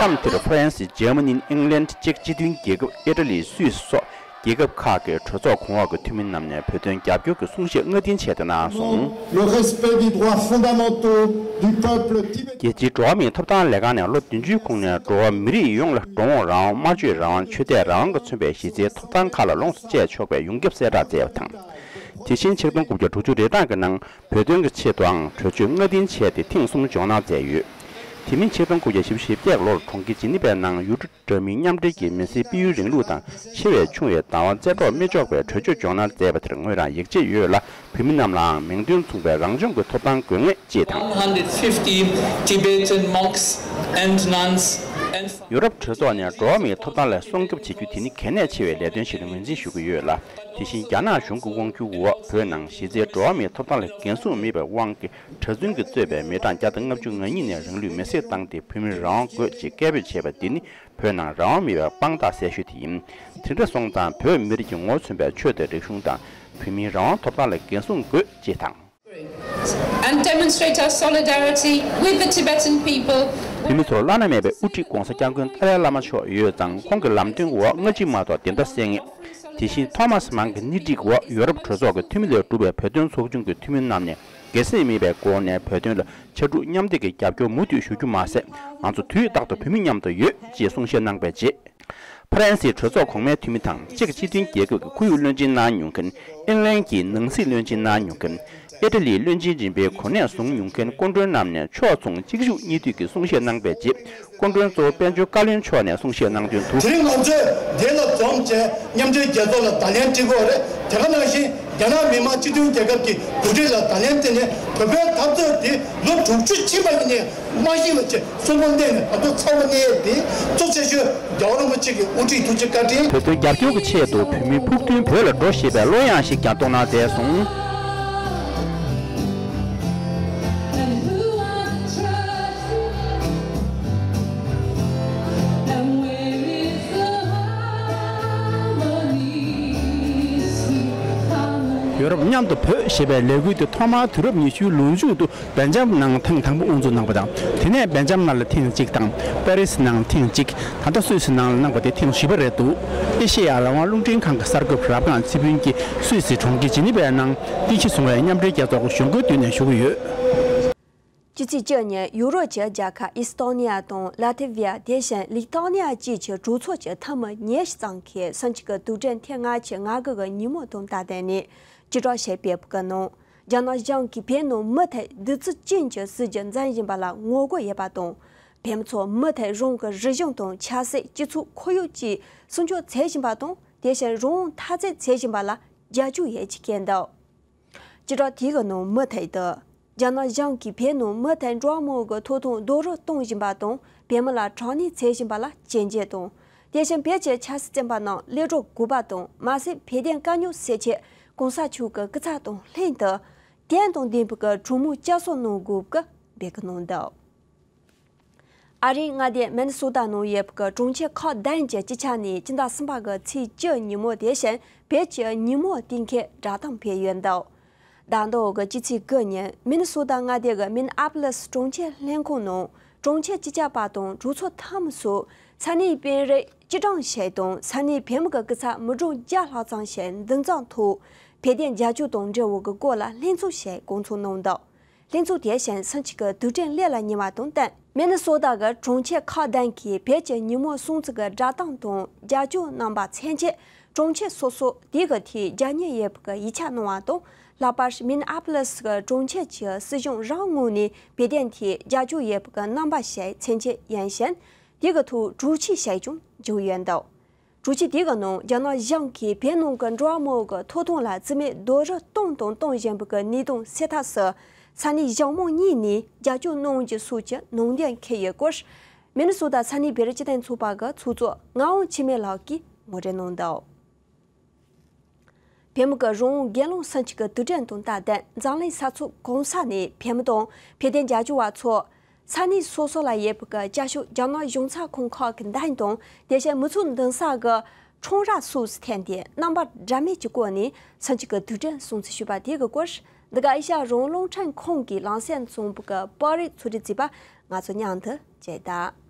མཚམས་དེར་ཧྥ་རན་སི། འཇར་མ་ནི། ཨིང་ལན། ཅེཀ་སྤྱི་མཐུན་རྒྱལ་ཁབ། ཨི་ཊ་ལི། སུད་སི་སོགས་རྒྱལ་ཁབ་ཁག་གི་གྲོས་ཚོགས་གོང་འོག་གི་འཐུས་མི་རྣམས་ནས་བོད་དོན་རྒྱབ་སྐྱོར་གྱི་གསུང་བཤད་སྔ་རྟིང་བྱས་ཏེ་གནང་སོང་། Le respect des droits fondamentaux du peuple tibétain. རྒྱལ་སྤྱིའི་འགྲོ་བ་མིའི་ཐོབ་ཐང་ལས་ཁང་ནས་ལོ་བདུན་ཅུའི་གོང་ནས་འགྲོ་བ་མི་རིགས་ཡོངས་ལ་འགྲོ་འོང་རང་དབང་། སྨྲ་བརྗོད་རང་དབང་། ཆོས་དད་རང་དབང་གིས་མཚོན་པའི་གཞི་རྩའི་ཐོབ་ཐང་ཁག་ལ་ལོངས་སུ་སྤྱད་ཆོག་པའི་ཡོངས་ཁྱབ་གསལ་བསྒྲགས་མཛད་པ་དང་། དེ་བཞིན་ཆིག་སྟོང་དགུ་བརྒྱ་དྲུག་ཅུ་རེ་གྲངས་ཀྱི་ནང་བོད་དོན་གྱི་ཆེད་དུའང་གྲོས་ཆོད་སྔ་རྟིང་བྱས་ཏེ་ཐེངས་གསུམ་འཇོག་གནང་མཛད་ཡོད། དེ་མིན་ཆིག་སྟོང་དགུ་བརྒྱ་བཞི་བཅུ་ཞེ་བརྒྱད་ལོར་གྲོང་ཁྱེར་ཇི་ནི་ཝའི་ནང་ཡུ་ཊི་འདྲ་མིན་མཉམ་འབྲེལ་གྱིས་མི་སེར་སྤེལ་ཡུལ་རིང་ལུགས་དང་ཆེ་བས་ཆུང་བའི་བདག་དབང་རྩེ་གྲོགས་མི་འཇོག་པའི་གྲོས་ཆོད་འཇོག་གནང་མཛད་པ་དེར་ངོས་རང་ཡིད་ཆེས་ཡོད་ལ། བོད་མི་རྣམས་ལའང་མིང་དོན་མཚུངས་པའི་རང་སྐྱོང་གི་ཐོབ་ཐང་དགོས་ངེས་ཅེས་དང་། One hundred fifty Tibetan monks and nuns and ཡོ་རོབ་གྲོས་ཚོགས་ནས་འགྲོ་བ་མིའི་ཐོབ་ཐང་ལ་སྲུང་སྐྱོབ་བྱེད་རྒྱུ་དེ་ནི་གལ་གནད་ཆེ་བའི་ལས་དོན་ཞིག་ཏུ་ངོས་འཛིན་ཞུ་གི་ཡོད་ལ། དེ་བཞིན་རྒྱ་ནག་གཞུང་གི་དབང་སྒྱུར་འོག་བོད་ནང་གཞི་རྩའི་འགྲོ་བ་མིའི་ཐོབ་ཐང་ལ་འགན་སྲུང་མེད་པའི་དབང་གིས་གྲྭ་བཙུན་གྱིས་གཙོས་པའི་མི་གྲངས་བརྒྱ་དང་ལྔ་བཅུ་ང་གཉིས་ནས་རང་ལུས་མེར་སྲེག་བཏང་སྟེ་བོད་མིར་རང་དབང་དགོས་ཅེས་སྐད་འབོད་བྱས་པ་འདི་ནི་བོད་ནང་རང་དབང་མེད་པའི་དཔང་རྟགས་གསལ་ཤོས་དེ་ཡིན། དེ་འདྲ་སོང་ཙང་བོད་མི་རིགས་ཀྱི་ངོ་བོ་མཚོན་པའི་ཆོས་དང་རིག་གཞུང་དང་བོད་མིའི་རང་དབང་ཐོབ་ཐང་ལ་འགན་སྲུང་དགོས་ཅེས་དང་། And demonstrate our solidarity with the Tibetan people. བོད་མི་ཚོར་བླ་ན་མེད་པའི་དབུ་ཁྲིད་༧གོང་ས་༧སྐྱབས་མགོན་ཏཱ་ལའི་བླ་མ་མཆོག་ཡོད་ཙང་ཁོང་གི་ལམ་སྟོན་འོག་སྔ་ཕྱི་མ་གཏོགས་བདེན་མཐའ་གསལ་ངེས། དེ་བཞིན་ཐོ་མཱ་སི་མཱན་གྱི་སྣེ་ཁྲིད་འོག་ཡོ་རོབ་གྲོས་ཚོགས་ཀྱི་འཐུས་མི་ལས་གྲུབ་པའི་བོད་དོན་ཚོགས་ཆུང་གི་འཐུས་མི་རྣམས་ནས་སྒེར་སེམས་མེད་པའི་སྒོ་ནས་བོད་དོན་ལ་ཕྱར་གྲུ་མཉམ་འདེགས་ཀྱི་རྒྱབ་སྐྱོར་མུ་མཐུད་ཞུ་རྒྱུ་མ་ཟད། ང་ཚོ་དུས་རྟག་ཏུ་བོད་མི་མཉམ་དུ་ཡོད་ཅེས་གསུང་བཤད་གནང་བའི་རྗེས། ཧྥ་རན་སིའི་གྲོས་ཚོགས་གོང་མའི་འཐུས་མི་དང་ཅེཀ་སྤྱི་མཐུན་རྒྱལ་ཁབ་ཀྱི་ཁོར་ཡུག་བློན་ཆེན་གནང་མྱོང་མཁན། ཨིན་ལན་གྱི་ནང་སྲིད་བློན་ཆེན་གནང་མྱོང་མཁན། ཨི་ཊ་ལིའི་བློན་ཆེན་རིམ་པའི་གོ་གནས་བཟུང་མྱོང་མཁན་སྐུ་མགྲོན་རྣམས་ནས་ཕྱོགས་མཚུངས་གཅིག་མཇུག་གཉིས་མཐུད་ཀྱི་གསུང་བཤད་གནང་བའི་རྗེས། སྐུ་མགྲོན་གཙོ་བོ་དཔལ་འབྱོར་བཀའ་བློན་མཆོག་ནས་གསུང་བཤད་གནང་དོན་དུ། དེ་རིང་ང་ཚོས་འདི་ལ་འཛོམས་བྱས་མཉམ་འབྲེལ་རྒྱལ་ཚོགས་ལ་བརྡ་ལན་སྤྲད་དགོས་རེད། དེ་ག་ནང་བཞིན་རྒྱ་ནག་མི་དམངས་སྤྱི་མཐུན་རྒྱལ་ཁབ་ཀྱི་འགོ་ཁྲིད་ལ་བརྡ་ལན་སྤྲད་ནས་བོད་པའི་འཐབ་རྩོད་འདི་ལོ་དྲུག་ཅུ་ཕྱིན་པ་ཡིན་ནའི་མ་ཤི་བ་བྱས་གསོན་པོ་གནས་ནས་ད་དུང་ཚ་བོ་གནས་ཡས་འདི་གཙོ་ཆེ་ཤོས་རྒྱལ་བ་རིན་པོ་ཆེ་གི་དབུ་ཁྲིད་ཐུགས་རྗེ་བཀའ་དྲིན། བོད་དོན་རྒྱབ་སྐྱོར་གྱི་ཆེད་དུ་བོད་མིའི་ཕུགས་འདུན་བོད་ལ་འགྲོ་ཞེས་པའི་གླུ་དབྱངས་ཤིག་ཀྱང་བརྡུངས་གནང་མཛད་སོང་། མཉམ་དུ་བོད་ཞེས་པའི་ལས་འགུལ་དེ་ཐོག་མར་དུས་རབས་ཉི་ཤུའི་ལོ་མཇུག་ཏུ་སྦེལ་ཇམ་ནང་ཐེངས་དང་པོ་དབུ་འཛུགས་གནང་བ་དང་། དེ་ནས་སྦེལ་ཇམ་ནང་ལ་ཐེངས་གཅིག་དང་། པེ་རིས་ནང་ཐེངས་གཅིག་ད་ལྟ་སུད་སི་ནང་ལ་གནང་བ་དེ་ཐེངས་བཞི་པ་རེད་འདུག་ཨེ་ཤེ་ཡ་རང་དབང་རླུང་འཕྲིན་ཁང་གི་གསར་འགོད་པ་རབ་སྒང་ཚེ་ཕུན་གྱིས་སུད་སི་གྲོང་ཁྱེར་ཇི་ནི་ཝའི་ནང་རྟེན་གཞི་བཟུང་བའི་མཉམ་འབྲེལ་རྒྱལ་ཚོགས་ཀྱི་གཞུང་སྒོའི་མདུན་ནས་ཞུ་གི་ཡོད། སྤྱི་ཚེས་བཅུ་ཉིན་ཡུ་རོབ་ཀྱི་རྒྱལ་ཁབ་ཨི་སི་ཐོ་ནི་ཡ་དང་ལ་ཐི་ཝི་ཡ། དེ་བཞིན་ལི་ཐོ་ནི་ཡ་བཅས་ཀྱི་གྲོས་ཚོགས་ཀྱི་འཐུས་མི་ཉི་ཤུ་ཙམ་གྱིས་སང་ཉིན་གྱི་དུས་དྲན་ཐེངས་ལྔ་པའི་ང་དགུ་གི་ཉིན་མོ་དང་སྟབས་བསྟུན་ནས་སྤྱི་ཚོགས་ཞལ་པར་ཕུལ་གྱི་འདུག་རྒྱ་ནག་གཞུང་གིས་བོད་ནང་མུ་མཐུད་བདུད་རྩི་ཅན་གྱི་སྲིད་ཇུས་འཛིན་བཞིན་པ་ལ་ངོ་རྒོལ་ཡོད་པ་དང་། བོད་མི་ཚོ་མུ་མཐུད་རང་གི་རིག་གཞུང་དང་ཆབ་སྲིད། སྤྱི་ཚོགས་ཁོར་ཡུག་བཅས་སྲུང་སྐྱོབ་བྱེད་བཞིན་པ་དང་། དེ་བཞིན་རང་དབང་འཐབ་རྩོད་བྱེད་བཞིན་པ་ལ་རྒྱབ་སྐྱོར་ཡོད་ཅེས་བཀོད་འདུག་སྤྱི་ཚོགས་དེ་གི་ནང་མུ་མཐུད་དུ། རྒྱ་ནག་གཞུང་གིས་བོད་ནང་མུ་མཐུད་འགྲོ་བ་མིའི་ཐོབ་ཐང་རྡོག་རོལ་གཏོང་བཞིན་པ་དང་། བོད་མི་ལ་དྲག་གནོན་བྱེད་བཞིན་པ་ལ་སྐྱོན་བརྗོད་དང་། དེ་བཞིན་བོད་ཀྱི་ཆབ་སྲིད་བཙོན་པ་རྣམས་གློད་གྲོལ་དགོས་པ་དང་། མ་ཟད་བོད་དོན་དཀའ་རྙོག་སེལ་ཆེད་གོང་ས་མཆོག་གི་སྐུ་ཚབ་དང་ལྷན་དུ། དོན་དང་ལྡན་པའི་གྲོས་མོལ་བསྐྱར་གསོ་གནང་དགོས་སྐོར་འབོད་སྐུལ་གནང་འདུག་ཨ་རིའི་མངའ་སྡེ་མི་ནི་སོ་ཏ་ནང་ཡོད་པའི་གྲོང་ཁྱེར་ཁག་བདུན་གྱི་སྤྱི་ཁྱབ་ནས་སྤྱི་ཟླ་གསུམ་པ་གི་ཚེས་བཅུ་ཉིན་མོ། དེ་བཞིན་བོད་ཀྱི་ཉིན་མོ་དེ་མཁན་བསྒྲགས་གཏམ་སྤེལ་ཡོད་འདུག་ཟླ་འདིའི་གི་སྤྱི་ཚེས་དགུ་ཉིན་མི་ནི་སོ་ཏ་མངའ་སྡེ་གི་མི་ནི་ཨ་པོ་ལིས་གྲོང་ཁྱེར་ལྷན་ཁང་ནང་གྲོང་ཁྱེར་སྤྱི་ཁྱབ་པ་དང་གྲོས་ཚོགས་འཐུས་མི་སོགས་ས་གནས་དཔོན་རིགས་སྐྱིད་གྲོང་ཞིག་དང་། ས་གནས་བོད་མི་གི་སྐུ་ཚབ་མི་གྲངས་བརྒྱ་ལྷག་ཙམ་ཞིག་འདུ་འཛོམས་ཐོག་བོད་དོན་རྒྱབ་སྐྱོར་དང་འབྲེལ་བའི་གི་སྐོར་ལ་ལྷན་ཚོགས་ཤིག་བསྐོང་ཚོགས་གནང་འདུག་ལྷན་ཚོགས་དེ་བཞིན་སང་ཉིན་གྱི་དུས་དྲན་སླེབས་ལ་ཉེ་བ་དང་བསྟུན། མི་ནི་སོ་ཏ་གི་གྲོང་ཁྱེར་ཁག་བདུན་གྱིས་བོད་ཀྱི་ཉིན་མོ་སྲུང་བརྩི་གི་བསྒྲགས་གཏམ་དང་རྒྱབ་སྐྱོར་གནང་བ་མཚོན་ཆེད། གྲོང་ཁྱེར་སོ་སོ་དེ་གི་ཐད་རྒྱབ་གཉེར་ཡོད་པའི་གི་ཡིག་ཆ་གནང་བ་དང་། ལྷག་པར་མི་ནི་ཨ་པོ་ལིས་གི་གྲོང་ཁྱེར་གྱི་སྲིད་གཞུང་རང་ངོས་ནས་བོད་དོན་ཐད་རྒྱབ་སྐྱོར་ཡོད་པའི་གི་རྣམ་པ་ཞིག་མཚོན་ཆེད་ཡིན་ཞིང་། དེ་གི་ཐོག་གྲོས་ཆོད་ཞིག་ཀྱང་བཞག་ཡོད་འདུག་གྲོས་ཆོད་དེ་གི་ནང་རྒྱ་ནག་གཞུང་གིས་བོད་ནང་གི་འགྲོ་བ་མིའི་གི་ཐོབ་ཐང་ལ་བརྩི་མེད་རྡོག་རོལ་བཏང་དང་གཏོང་བཞིན་པའི་གི་གནད་དོན་སེལ་ཐབས་སུ་ས་གནས་གཞུང་མང་གཉིས་ནས་རྒྱབ་སྐྱོར་གནང་རྒྱུ་སོགས་ཀྱི་ནང་དོན་འཁོད་ཡོད་སྐོར། མི་ནི་སོ་ཏ་ས་གནས་བོད་རིགས་སྤྱི་མཐུན་ཚོགས་པ་གི་ཚོགས་གཙོ་ངག་དབང་འཆི་མེད་ལགས་ཀྱིས་ངོ་སྤྲོད་གནང་འདུག་བོད་མི་གི་རང་དབང་སྒེར་ལངས་སང་ཉིན་གྱི་དུས་དྲན་དང་སྟབས་བསྟུན་འཛམ་གླིང་ས་ཕྱོགས་གང་ས་ནས་བོད་མི་དང་བོད་དོན་རྒྱབ་སྐྱོར་བ་ཚོ་ས་གནས་སོ་སོ་ལ་ཡོད་པའི་གི་བཅའ་ཤོག་རྒྱ་ནག་གཞུང་ཚབ་ཁང་ཁག་གི་མདུན་དང་། དེ་བཞིན་མི་ཚོགས་འདུ་ས་གི་ཁྲོམ་ར་སོགས་སུ་ཐོན་ཏེ་རྣམ་པ་འདྲ་མིན་གྱི་སྒོ་ནས་སང་ཉིན་གྱི་དུས་དྲན་སྲུང་བརྩི་ཞུས་པ་དེ་གི་སྐོར། འདི་ག་ཨེ་ཤ་ཡ་རང་དབང་རླུང་འཕྲིན་ཁང་གི་ལམ་སེང་རྩོམ་པ་པོ་གི་པར་རིས་ཚོགས་སྒྲིག་བྱས་པ་ང་ཚོ་མཉམ་དུ་བཅས་དང་།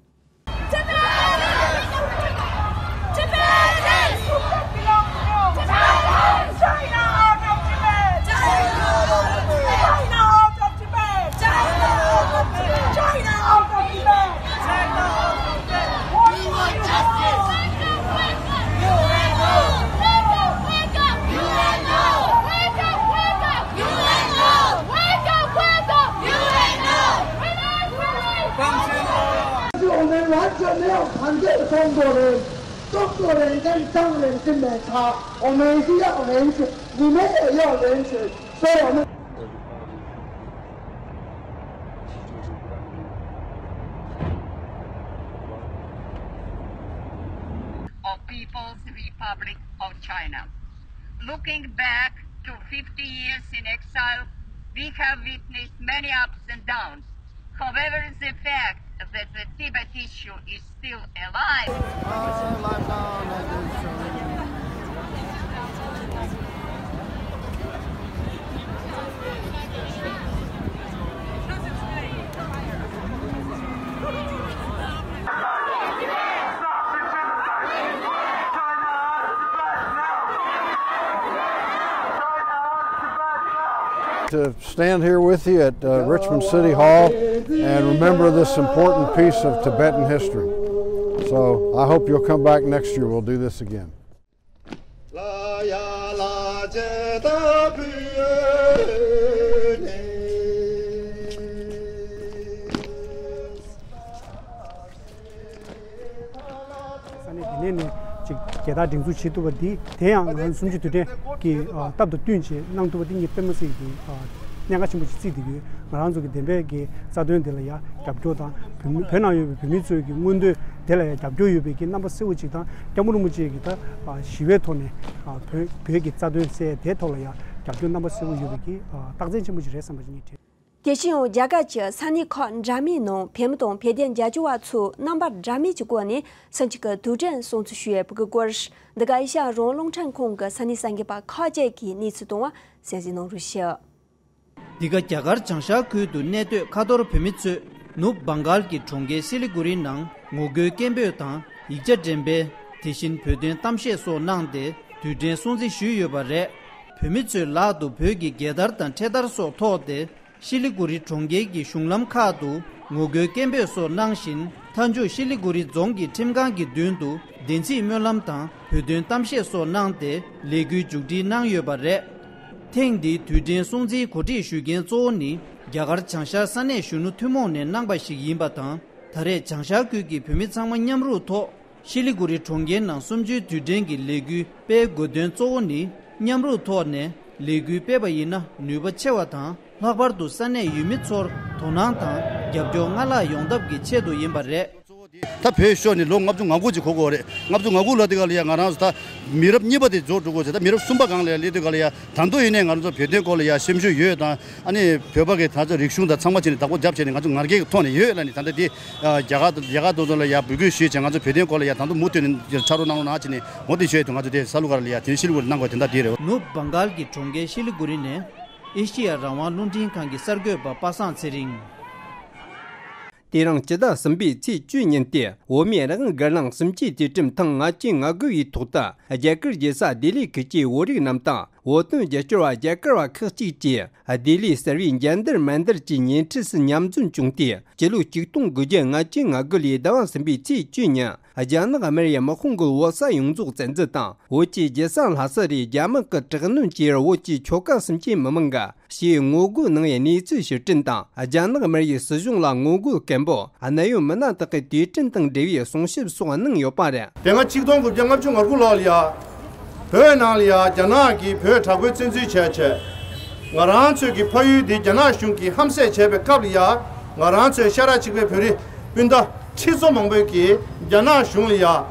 Of People's Republic of China. Looking back to fifty years in exile, we have witnessed many ups and downs. However, the fact that the Tibet issue is still alive. To stand here with you at uh, Richmond City Hall and remember this important piece of Tibetan history. So I hope you'll come back next year. We'll do this again. ས་གནས་དེ་ནས་ནས་ཅིག་རྒྱལ་དར་སྒྲེང་འཛུགས་བྱེད་ཐུབ་པ་འདི་དེ་ཡང་ང་རང་གསུམ་བཅུའི་དུས་དྲན་གྱི་ཨ་སྟབས་དང་བསྟུན་བྱས་གནང་ཐུབ་པ་འདི་ངས་དཔེ་མ་སྲིད་ཀྱི་ཨ་གནད་འགག་ཆེན་པོ་ཞིག་བརྩིས་བསྡད་ཡོད། ང་རང་ཚོ་གི་བདེན་པའི་གི་རྩ་དོན་དེ་ལ་ཡང་རྒྱབ་སྐྱོར་དང་བོད་མི་བོད་ནང་ཡོད་པའི་བོད་མི་ཚོའི་གི་མངོན་འདོད་དེ་ལ་ཡང་རྒྱབ་སྐྱོར་ཡོད་པའི་གི་རྣམ་པ་གསལ་པོ་ཅིག་དང་། སྐྱབས་མགོན་རིན་པོ་ཆེ་གི་ད་ཨ་ཞི་བའི་ཐོག་ནས་ཨ་བོད་བོད་ཀྱི་རྩ་དོན་གསལ་དེའི་ཐོག་ལ་ཡང་རྒྱབ་སྐྱོར་རྣམ་པ་གསལ་པོ་ཡོད་པའི་གི་ཨ་རྟགས་མཚན་ཆེན་པོ་ཞིག་རེད་བསམ་པ་ཞིག་ངས་དྲན། དེ་བཞིན་ཡང་རྒྱ་གར་གྱི་ས་གནས་ཁག་འདྲ་མིན་ནང་བོད་མི་དང་བོད་དོན་རྒྱབ་སྐྱོར་བ་ཚོས་རྣམ་པ་འདྲ་མིན་གྱི་སྒོ་ནས་སུམ་ཅུ་གི་དུས་དྲན་སྲུང་བརྩི་ཞུས་ཡོད་པའི་སྐོར། འདི་ག་ཨེ་ཤ་ཡ་རང་དབང་རླུང་འཕྲིན་ཁང་གི་ས་གནས་གསར་འགོད་པ་ཁག་ཅིག་གིས་གནས་ཚུལ་བཏང་བ་གསན་གཟིགས་གནང་རོགས་ཞུ། འདི་ག་རྒྱ་གར་བྱང་ཤར་ཁུལ་དུ་གནས་སྡོད་ཁ་ཐོར་བོད་མི་ཚོས་ནུབ་བང་གལ་གྱི་གྲོང་ཁྱེར་སི་ལི་གུ་རི་ནང་ངོ་རྒོལ་སྐད་འབོད་དང་ཡིག་ཆ་འགྲེམས་སྤེལ། དེ་བཞིན་བོད་དོན་གཏམ་བཤད་སོགས་གནང་སྟེ་དུས་དྲན་སྲུང་བརྩི་ཞུས་ཡོད་པ་རེད། བོད་མི་ཚོས་ལག་ཏུ་བོད་ཀྱི་རྒྱལ་དར་དང་འཕྲེད་དར་སོགས་ཐོགས་ཏེ། ཤི་ལི་གུ་རི་གྲོང་ཁྱེར་གྱི་གཞུང་ལམ་ཁག་ཏུ་ངོ་རྒོལ་སྐད་འབོད་སོགས་གནང་བཞིན། མཐའ་མཇུག་ཤི་ལི་གུ་རི་རྫོང་གི་ཁྲིམས་ཁང་གི་མདུན་དུ་བདེན་ཚིག་སྨོན་ལམ་དང་བོད་དོན་གཏམ་བཤད་སོགས་གནང་སྟེ། ལས་འགུལ་མཇུག་སྒྲིལ་གནང་ཡོད་པ་རེད། ཐེངས་འདིའི་དུས་དྲན་སྲུང་བརྩིའི་གོ་སྒྲིག་ཞུ་མཁན་གཙོ་བོ་ནི་རྒྱ་གར་བྱང་ཤར་ས་གནས་གཞོན་ནུ་ཐུན་མོང་ནས་གནང་པ་ཞིག་ཡིན་པ་དང་། ད་རེས་བྱང་ཤར་ཁུལ་གྱི་བོད་མི་ཚང་མ་མཉམ་རུབ་ཐོག་ཤི་ལི་གུ་རི་གྲོང་ཁྱེར་ནང་གསུམ་བཅུའི་དུས་དྲན་གྱི་ལས་འགུལ་སྤེལ་དགོས་དོན་གཙོ་བོ་ནི། མཉམ་རུབ་ཐོག་ནས་ལས་འགུལ་སྤེལ་བ་ཡིན་ན་ནུས་པ་ཆེ་བ་དང་། ལྷག་པར་དུ་ས་གནས་ཡུལ་མི་ཚོར་དོ་སྣང་དང་རྒྱབ་སྐྱོར་སྔར་ལྷག་ཡོང་ཐབས་ཀྱི་ཆེད་དུ་ཡིན་པ་རེད། ད་བོད་ཤོར་ནས་ལོ་ལྔ་བཅུ་ང་དགུ་ཅིག་འགོར་གྱི་ཡོད་རེད། ལྔ་བཅུ་ང་དགུ་ལབ་དུས་སྒང་ལ་ཡ་ང་རང་ཚོ་ད་མི་རབས་གཉིས་པ་དེ་འཇོག་འགྲོ་དགོས་ཟེར། ད་མི་རབས་གསུམ་པ་སྒང་ལ་ཡ་སླེབས་དུས་སྒང་ལ་ཡ་ད་དུང་ཡིན་ནའི་ང་རང་ཚོ་བོད་དོན་སྐོར་ལ་ཡ་སེམས་ཤུགས་ཡོད་དང་། ཨ་ནི་བོད་པ་གི་ད་ཚོ་རིག་གཞུང་དང་ཚང་མ་བྱས་ནས་བདག་པོ་རྒྱབ་བྱས་ནས་ང་ཚོ་ངར་སྐད་ཀྱི་ཐོག་ནས་ཡོད་ལབ་ནས། ད་ལྟ་དེ་རྒྱ་གར་རྒྱ་གར་དེ་ཚོ་ལ་ཡ་འབོད་སྐུལ་ཞུས་བྱས། ང་ཚོ་བོད་དོན་སྐོར་ལ་ཡ་ད་དུང་མུ་མཐུད་ནས་ཕྱག་རོགས་གནང་རོགས་གནང་བྱས་ནས་འོ་དེ་ཞུ་ཡས་དུས། ང་ཚོ་དེ་ས་ལུ་གར་ལ་ཡ་དེ་ནས་ཤི་ལི་གུ་རི་གནང་དགོས་དེ་འདྲ་དེ་རེད། ནུབ་བང་གལ་གྱི་གྲོང་ཁྱེར་ཤི་ལི་གུ་རི་ནས་ཨེ་ཤི་ཡ་རང་དབང་རླུང་འཕྲིན་ཁང་གི་གསར་འགོད་པ་པ་སངས་ཚེ་རིང་། དེ་རིང་སྤྱི་ཟླ་གསུམ་པའི་ཚེས་བཅུ་ཉིན་ཏེ། བོད་མིའི་རང་དབང་སྒེར་ལངས་གསུམ་བཅུའི་དུས་དྲན་ཐེངས་ལྔ་བཅུ་ང་དགུ་ཡི་ཐོག་ཏུ། རྒྱ་གར་རྒྱལ་ས་ལྡི་ལི་ཁུལ་གྱི་བོད་རིགས་རྣམས་དང་། བོད་དོན་རྒྱབ་སྐྱོར་བ་རྒྱ་གར་བ་ཁག་ཅིག་གིས་ལྡི་ལི་གསར་བའི་འཇན་ཏར་མན་ཏར་གྱི་ཉེ་འཁྲིས་སུ་མཉམ་འཛོམས་བྱུང་སྟེ། སྤྱི་ལོ་ཆིག་སྟོང་དགུ་བརྒྱ་ལྔ་བཅུ་ང་དགུ་ལོའི་ཟླ་བ་གསུམ་པའི་ཚེས་བཅུ་ཉིན། རྒྱ་ནག་དམར་ཡུལ་དམག་དཔུང་གིས་བོད་ས་ཡོངས་རྫོགས་བཙན་འཛུལ་དང་། བོད་ཀྱི་རྒྱལ་ས་ལྷ་ས་རུ་རྒྱ་དམག་གིས་དྲག་གནོན་བྱས་པར། བོད་ཀྱི་ཆོལ་ཁ་གསུམ་གྱི་མི་མང་གིས་ཞེས་ངོ་རྒོལ་གནང་བའི་གནས་ཚུལ་ཕྱིར་དྲན་དང་། རྒྱ་ནག་དམར་ཡུལ་སྲིད་གཞུང་ལ་ངོ་རྒོལ་སྐད་འབོད། གནད་ཡོད་མི་སྣ་དག་གི་དུས་དྲན་དང་འབྲེལ་བའི་གསུང་ཞིབ་སོགས་གནང་ཡོད་པ་རེད། དེ་སྔ་ཆིག་སྟོང་དགུ་བརྒྱ་ལྔ་བཅུ་ང་དགུ་ལོ་ལ་ཡ། བོད་ནང་ལ་ཡ་རྒྱ་ནག་གིས་བོད་དྲག་པོའི་བཙན་འཛུལ་བྱས་བྱས། ང་རང་ཚོའི་གི་ཕ་ཡུལ་འདི་རྒྱ་ནག་གཞུང་གིས་ཧམ་བཤད་བྱས་པའི་སྐབས་ལ་ཡ། ང་རང་ཚོའི་ཤ་ཁྲག་གཅིག་པའི་བོད་རིགས་སྤུན་ཟླ་ཁྲི་ཚོ་མང་པོས་ཀྱིས་རྒྱ་ནག་གཞུང་ལ་ཡ་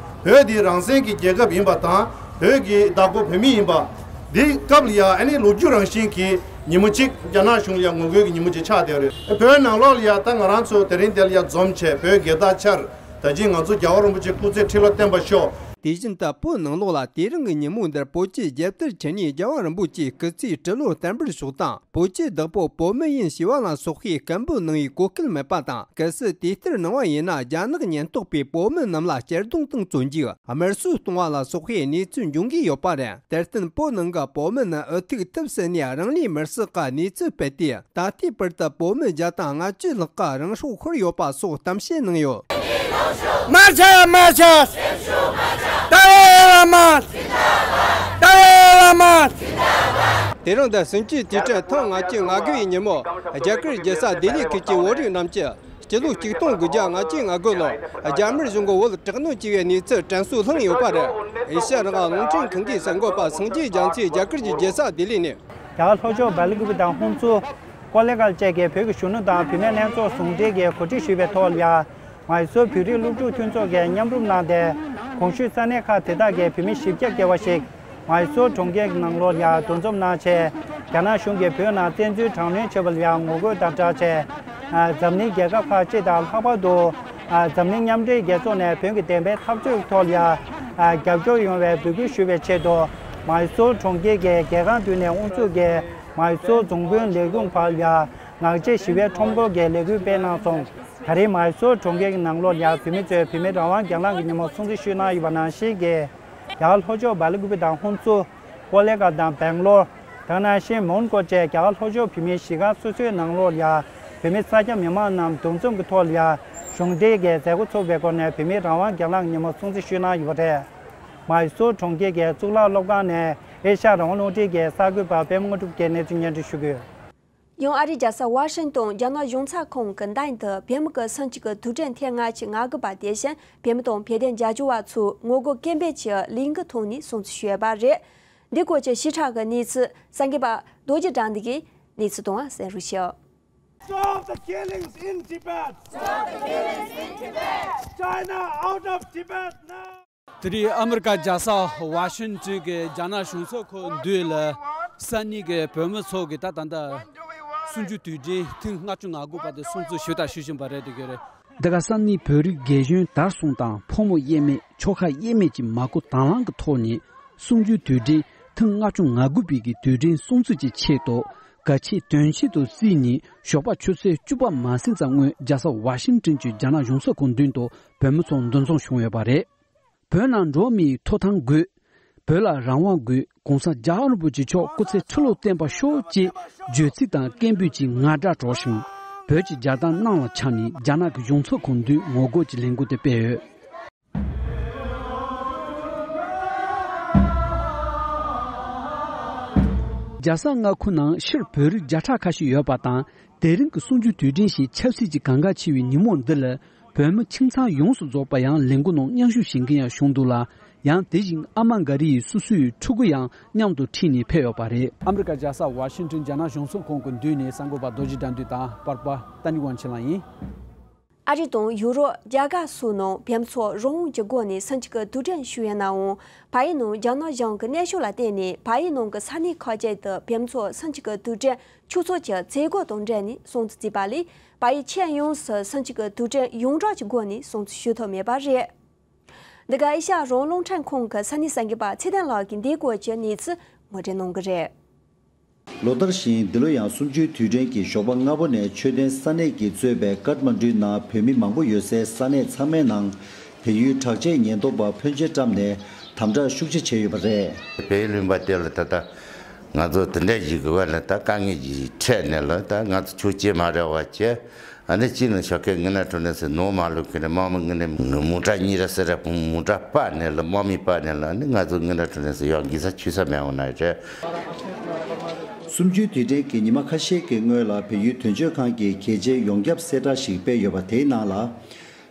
བོད་འདི་རང་བཙན་གྱི་རྒྱལ་ཁབ་ཡིན་པ་དང་། བོད་ཀྱི་བདག་པོ་བོད་མི་ཡིན་པ། འདི་སྐབས་ལ་ཡ་ཨ་ནི་ལོ་རྒྱུས་རང་བཞིན་གྱི་ཉིན་མོ་གཅིག་རྒྱ་ནག་གཞུང་ལ་ཡ་ངོ་རྒོལ་གྱི་ཉིན་མོ་གཅིག་ཆགས་བསྡད་ཡོད་རེད། བོད་ནང་ལོགས་ལ་ཡ་ད་ང་རང་ཚོ་དེ་རིང་འདིར་ཡ་འཛོམས་བྱས། བོད་རྒྱལ་དར་འཕྱར། ད་ཅི་ང་ཚོ་རྒྱལ་བ་རིན་པོ་ཆེ་སྐུ་ཚེ་ཁྲི་ལོ་བརྟན་པར་ཤོག། དེ་བཞིན་དུ་བོད་ནང་ལོགས་ལ་དེ་རིང་གི་ཉིན་མོ་འདིར་བོད་ཀྱི་རྒྱལ་དར་འཕྱར་ནས་རྒྱལ་བ་རིན་པོ་ཆེའི་སྐུ་ཚེའི་སྤྲུལ་ལོ་བརྟན་པར་ཤོག་དང་། བོད་ཀྱི་བདག་པོ་བོད་མི་ཡིན་ཞེས་པ་ལ་སོགས་པའི་སྐད་འབོད་གནང་བའི་གོ་སྐབས་མེད་པ་དང་། གལ་སྲིད་དེ་ལྟར་གནང་བ་ཡིན་ན། རྒྱ་ནག་ཉེན་རྟོག་པས་བོད་མི་རྣམས་ལ་གཅར་རྡུང་དང་བཙོན་འཇུག། དམར་གསོད་གཏོང་བ་ལ་སོགས་པའི་གནས་ཚུལ་འབྱུང་གི་ཡོད་པ་རེད། དེར་བརྟེན། བོད་ནང་གི་བོད་མི་རྣམས་འུ་ཐུག་ཐུབ་ཟིན་ནས་རང་ལུས་མེར་བསྲེགས་ཀྱི་གནས་ཚུལ་སྤེལ་ཏེ། ད་ལྟའི་བར་དུ་བོད་མི་བརྒྱ་དང་ལྔ་བཅུ་ལྷག་གི་རང་སྲོག་ཤོར་ཡོད་པ་སོགས་གཏམ་བཤད་གནང་ཡོད། མར་ཆག་མར་ཆག་ཏཱ་ལའི་བླ་མ། ཏཱ་ལའི་བླ་མ། དེ་རིང་འདི་གསུམ་བཅུའི་དུས་དྲན་ཐེངས་ལྔ་བཅུ་ང་དགུ་ཡི་ཉིན་མོ། རྒྱ་གར་རྒྱལ་ས་ལྡི་ལི་ཁུལ་གྱི་བོད་རིགས་རྣམས་ཀྱིས། སྤྱི་ལོ་ཆིག་སྟོང་དགུ་བརྒྱ་ལྔ་བཅུ་ང་དགུ་ལོར་རྒྱ་དམར་གཞུང་གིས་བོད་དྲག་གནོན་བྱས་པའི་གནས་ཚུལ་དྲན་གསོ་བསླངས་ཡོད་པ་རེད། ཨེ་ཤ་ཡ་རང་དབང་རླུང་འཕྲིན་ཁང་གི་གསར་འགོད་པ་སངས་རྒྱས་རྒྱ་མཚོས་རྒྱ་གར་གྱི་རྒྱལ་ས་ལྡི་ལི་ནས། རྒྱ་གར་ལྷོ་ཕྱོགས་སྦེལ་ཀོབ་དང་ཧོན་སུར། ཀོ་ལེ་གྷལ་བཅས་ཀྱི་བོད་ཀྱི་གཞོན་ནུ་དང་བུད་མེད་ལྷན་ཚོགས་ཟུང་འབྲེལ་གྱིས་གོ་སྒྲིག་ཞུས་པའི་ཐོག་ལ་ཡ། མའི་སོར་བོད་རིགས་སློབ་ཕྲུག་མཐུན་ཚོགས་ཀྱིས་མཉམ་རུབ་གནང་སྟེ། གོང་ཞུས་ས་གནས་ཁག་དེ་དག་གི་བོད་མི་བཞི་བརྒྱ་བརྒལ་བ་ཞིག་མའི་སོར་གྲོང་ཁྱེར་གྱི་ནང་ལོགས་ལ་ཡ་འདུ་འཛོམས་གནང་བྱས། རྒྱ་ནག་གཞུང་གིས་བོད་ནང་བཙན་འཛུལ་དྲག་གནོན་བྱས་པ་ལ་ཡ་ངོ་རྒོལ་དང་སྦྲགས་བྱས། འཛམ་གླིང་རྒྱལ་ཁབ་ཁག་ཅིག་དང་། ལྷག་པར་དུ་འཛམ་གླིང་མཉམ་འབྲེལ་རྒྱལ་ཚོགས་ནས་བོད་ཀྱི་བདེན་པའི་འཐབ་རྩོད་ཐོག་ལ་ཡ་རྒྱབ་སྐྱོར་ཡོང་བའི་འབོད་སྐུལ་ཞུ་བའི་ཆེད་དུ། མའི་སོར་གྲོང་ཁྱེར་གྱི་རྒྱལ་ཁང་མདུན་ནས་དབུ་འཛུགས་ཀྱིས་མའི་སོར་རྫོང་དཔོན་ལས་ཁུངས་བར་ལ་ཡ་ངག་བཅད་ཞི་བའི་ཁྲོམ་སྐོར་གྱི་ལས་འགུལ་སྤེལ་གནང་སོང་། ད་རེས་མའི་སོར་གྲོང་ཁྱེར་གྱི་ནང་ལོགས་ལ་ཡ་བོད་མི་ཚོས་བོད་མིའི་རང་དབང་སྒེར་ལངས་ཀྱི་ཉིན་མོ་སྲུང་བརྩི་ཞུས་གནང་ཡོད་པ་ནང་བཞིན་གྱི། རྒྱ་གར་ལྷོ་ཕྱོགས་སྦེལ་ཀོབ་དང་ཧོན་སུར། ཀོ་ལེ་གྷལ་དང་སྦེང་ལོར། དེ་ནང་བཞིན་མོན་གྷོ་བཅས་རྒྱ་གར་ལྷོ་ཕྱོགས་བོད་མིའི་གཞིས་ཁག་སོ་སོའི་ནང་ལོགས་ལ་ཡ་བོད་མི་ས་སྐྱ་མི་མང་རྣམས་འདུ་འཛོམས་ཀྱི་ཐོག་ལ་ཡ་གཞུང་འབྲེལ་གྱི་མཛད་སྒོ་ཚོགས་པའི་སྒོ་ནས་བོད་མིའི་རང་དབང་སྒེར་ལངས་ཉིན་མོ་སྲུང་བརྩི་ཞུས་གནང་ཡོད་པ་རེད། མའི་སོར་གྲོང་ཁྱེར་གྱི་གཙུག་ལག་སློབ་ཁང་ནས་ཨེ་ཤ་ཡ་རང་དབང་རླུང་འཕྲིན་གྱི་གསར་འགོད་པ་པད་མ་དངོས་གྲུབ་ཀྱིས་གནས་ཚུལ་སྙན་སྒྲོན་ཞུ་གི་ཡོད། ཡང་ཨ་རིའི་རྒྱལ་ས་ཝ་ཤིང་ཏོན་རྒྱ་ནག་གཞུང་ཚབ་ཁང་གི་མདུན་དུ་བོད་མི་གི་སུམ་ཅུ་གི་དུས་དྲན་ཐེངས་ལྔ་བཅུ་ང་དགུ་པ་དེ་བཞིན་བོད་མི་དང་བོད་དོན་རྒྱབ་སྐྱོར་བ་ཚོས་ངོ་རྒོལ་སྐད་འབོད་ཀྱི་ལས་འགུལ་ཐོག་ནས་སྲུང་བརྩི་ཞུས་ཡོད་པ་རེད། འདི་སྐོར་གྱི་ཞིབ་ཕྲ་གི་གནས་ཚུལ་གསར་འགོད་པ་རྡོ་རྗེ་དགྲ་འདུལ་གྱིས་གནས་ཚུལ་གཏོང་བ་གསན་རོགས་ཞུ། Stop the killings in Tibet! Stop the killings in Tibet! China out of Tibet now! དེ་རིང་ཨ་མི་རི་ཀ་རྒྱལ་ས་ཝ་ཤིང་ཏོན་གྱི་རྒྱ་ནག་གཞུང་ཚབ་ཁང་མདུན་ལ་ས་གནས་ཀྱི་བོད་མི་ཚོ་གིས་ད་ད་ལྟ་ གསུམ་བཅུའི་དུས་དྲན་ཐེངས་ལྔ་བཅུ་ང་དགུ་པ་དེ་སྲུང་བརྩི་ཞུས་དང་ཞུ་བཞིན་པ་རེད་འདུག་གི་རེད། འདི་ག་ས་གནས་བོད་རིགས་རྒན་གཞོན་དར་གསུམ་དང་ཕོ་མོ་དབྱེར་མེད་ཆོལ་ཁ་དབྱེར་མེད་ཀྱི་མ་སྐུལ་དང་བླངས་ཀྱི་ཐོག་ནས་གསུམ་བཅུའི་དུས་དྲན་ཐེངས་ལྔ་བཅུ་ང་དགུ་པའི་གི་དུས་དྲན་སྲུང་བརྩི་གྱི་ཆེད་དུ་གལ་ཆེའི་དོན་ཆེན་དུ་བརྩིས་ནས་ཞོགས་པ་ཆུ་ཚོད་བཅུ་པ་མ་ཟིན་ཙམ་སྔོན་རྒྱལ་ས་ཝ་ཤིང་ཏོན་གྱི་རྒྱ་ནག་གཞུང་ཚབ་ཁང་མདུན་དུ་བོད་མི་ཚོ་འདུ་འཛོམས་བྱུང་ཡོད་པ་རེད། བོད་ནང་འགྲོ་བ་མིའི་ཐོབ་ཐང་དགོས། བོད་ལ་རང་དབང་དགོས། ༸གོང་ས་༸རྒྱལ་བ་རིན་པོ་ཆེ་མཆོག་སྐུ་ཚེ་ཁྲི་ལོ་བརྟན་པར་ཤོག་ཅེས་བརྗོད་ཚིག་དང་སྐད་འབོད་ཀྱི་ངར་སྒྲ་སྒྲོག་ཞིང་། བོད་ཀྱི་རྒྱལ་དར་གནམ་ལ་འཕྱར་ནས་རྒྱ་ནག་གི་གཞུང་ཚབ་ཁང་མདུན་ངོ་རྒོལ་གྱི་ལས་འགུལ་དེ་སྤེལ་ཡོད། རྒྱལ་ས་མངའ་ཁུལ་ནང་སྤྱིར་བོད་རིགས་བརྒྱ་ཕྲག་ཁ་ཤས་ཡོད་པ་དང་། དེ་རིང་གི་གསུམ་བཅུའི་དུས་དྲན་ཞེས་ཆབ་སྲིད་ཀྱི་གང་ག་ཆེ་བའི་ཉིན་མོ་འདི་ལ། བོད་མི་ཁྱིམ་ཚང་ཡོངས་སུ་རྫོགས་པ་ཡང་ལས་འགུལ་ནང་མཉམ་ཞུགས་བྱེད་མཁན་ཡང་བྱུང་འདུག་ལ། ཡང་དེ་བཞིན་ཨ་མ་འགའ་རེ་ཡིས་སོ་སོའི་ཕྲུ་གུ་ཡང་མཉམ་དུ་ཁྲིད་ནས་ཕེབས་ཡོད་པ་རེད། ཨ་མི་རི་ཀ་རྒྱལ་ས་ཝ་ཤིང་ཏོན་རྒྱ་ནག་གཞུང་ཚབ་ཁང་གི་མདུན་ནས་གསར་འགོད་པ་རྡོ་རྗེ་དགྲ་འདུལ་དང་པར་པ་ཏ་ནི་དབང་ཆེན་ལགས་ཡིན། ཨ་རི་དང་ཡུ་རོབ། རྒྱ་གར་སོགས་ནང་བོད་མི་ཚོ་རང་དབང་གི་སྒོ་ནས་གསུམ་བཅུ་གི་དུས་དྲན་ཞུ་ཡོད་ནའང་། བལ་ཡུལ་ནང་རྒྱ་ནག་གཞུང་གི་གནོན་ཤུགས་ལ་བརྟེན་ནས་བལ་ཡུལ་ནང་གི་ས་གནས་ཁག་ཅིག་ཏུ་བོད་མི་ཚོ་གསུམ་བཅུ་གི་དུས་དྲན་ཆོས་ཚོགས་ཀྱི་མཛད་སྒོ་དང་འབྲེལ་ནས་སྲུང་བརྩི་བརྩིས་པ་ལས། བལ་ཡུལ་ཁྱོན་ཡོངས་སུ་གསུམ་བཅུ་གི་དུས་དྲན་ཡོངས་གྲགས་ཀྱི་སྒོ་ནས་སྲུང་བརྩི་ཞུ་ཐུབ་མེད་པ་རེད། འདི་ག་ཨེ་ཤ་ཡ་རང་དབང་རླུང་འཕྲིན་ཁང་གི་ས་གནས་གསར་འགོད་པ་ཚེ་བརྟན་ལགས་ཀྱིས་འདིའི་སྐོར་གྱི་གནས་ཚུལ་ངོ་སྤྲོད་གནང་གི་རེད། ལོ་ལྟར་བཞིན་འདི་ལོ་ཡང་གསུམ་བཅུའི་དུས་དྲན་གྱི་ཞོགས་པ་སྔ་པོ་ནས་མཆོད་རྟེན་ས་གནས་ཀྱིས་གཙོས་པའི་ཀཏ་མན་ཌུའི་ནང་བོད་མི་མང་པོ་ཡོད་སའི་ས་གནས་ཚང་མའི་ནང་བལ་ཡུལ་དྲག་ཆས་ཉེན་རྟོག་པ་ཕོན་ཆེ་བཀྲམ་ནས་དམ་དྲག་ཤུགས་ཆེ་བྱས་ཡོད་པ་རེད། བལ་ཡུལ་ལུང་པ་དེ་ལ་ད་ལྟ་ང་ཚོ་དེ་འདྲ་ཞིག་གི་བར་ལ་ད་དཀའ་ངལ་ཞིག་འཕྲད་ནས་ལ་ད་ང་ཚོ་ཆོས་བྱེད་མ་རེད་བ་བྱས། ཨ་ནི་གཅིག་ནི་ཞོགས་ཀས་སྔ་ན་འགྲོ་ནས་ཟེར་ནོར་མ་ལུག་གི་རེད། དམག་མི་ངི་ནས་མུ་དྲ་གཉིས་ར་སེ་ར་བུང་མུ་དྲ་སྤར་ནས་ལ་དམག་མི་སྤར་ནས་ལ་ཨ་ནི་ང་ཚོ་སྔ་ན་འགྲོ་ནས་ཟེར་ཡོག་གི་ས་ཆུ་ས་མེད་འོང་ན་རེད། གསུམ་བཅུའི་དུས་དྲན་གྱི་ཉི་མ་ཁ་ཤས་ཀྱི་སྔོན་ལ་བལ་ཡུལ་དོན་གཅོད་ཁང་གིས་གལ་ཆེའི་ཡོངས་ཁྱབ་གསལ་བསྒྲགས་ཤིག་སྤེལ་ཡོད་པ་དེའི་ནང་ལ།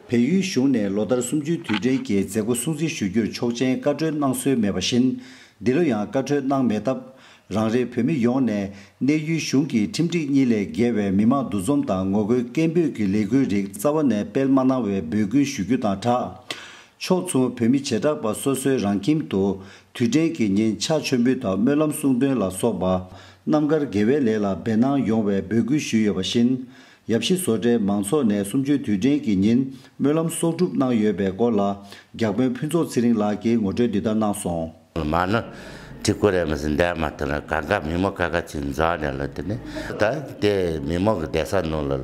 བལ་ཡུལ་གཞུང་ནས་ལོ་ལྟར་གསུམ་བཅུའི་དུས་དྲན་གྱི་མཛད་སྒོ་སྲུང་བརྩི་ཞུ་རྒྱུར་ཆོག་མཆན་བཀའ་འཁྲོལ་གནང་སྲོལ་མེད་པ་བཞིན། འདི་ལོ་ཡང་བཀའ་འཁྲོལ་གནང་མེད་སྟབས། རང་རེའི་བོད་མི་ཡོངས་ནས་གནས་ཡུལ་གཞུང་གི་ཁྲིམས་སྒྲིག་གཉིས་ལས་འགལ་བའི་མི་མང་འདུ་འཛོམས་དང་ངོ་རྒོལ་སྐད་འབོད་ཀྱི་ལས་འགུལ་རིགས་རྩ་བ་ནས་སྤེལ་མ་གནང་བའི་འབོད་སྐུལ་ཞུ་རྒྱུ་དང་སྦྲགས། ཕྱོགས་མཚུངས་བོད་མི་བྱེ་བྲག་པ་སོ་སོའི་རང་ཁྱིམ་དུ་དུས་དྲན་གྱི་ཉིན་ཕྱག་མཆོད་འབུལ་དང་སྨོན་ལམ་གསུང་འདོན་ལ་སོགས་པ་རྣམ་དཀར་དགེ་བའི་ལས་ལ་འབད་སྣང་ཡོང་བའི་འབོད་སྐུལ་ཞུས་ཡོད་པ་བཞིན། ཡབ་གཞིས་བཟོ་གྲྭའི་མང་ཚོགས་ནས་གསུམ་བཅུའི་དུས་དྲན་གྱི་ཉིན་སྨོན་ལམ་གསོག་སྒྲུབ་གནང་ཡོད་པའི་སྐོར་ལ་བརྒྱ་དཔོན་ཕུན་ཚོགས་ཚེ་རིང་ལགས་ཀྱིས་ངོ་སྤྲོད་འདི་ལྟར་གནང་སོང་། མ་ཎི་ཁྲི་སྐོར་རེ་མི་ཟིན་འདས་མ་ཐུབ་ན་གང་ག་མི་མོ་ཁ་ཁ་ཚིག་འཛག་ནས་ལ་དེ་ནི་ད་དེ་མི་མོ་གི་བསྡད་ས་ནང་ལ་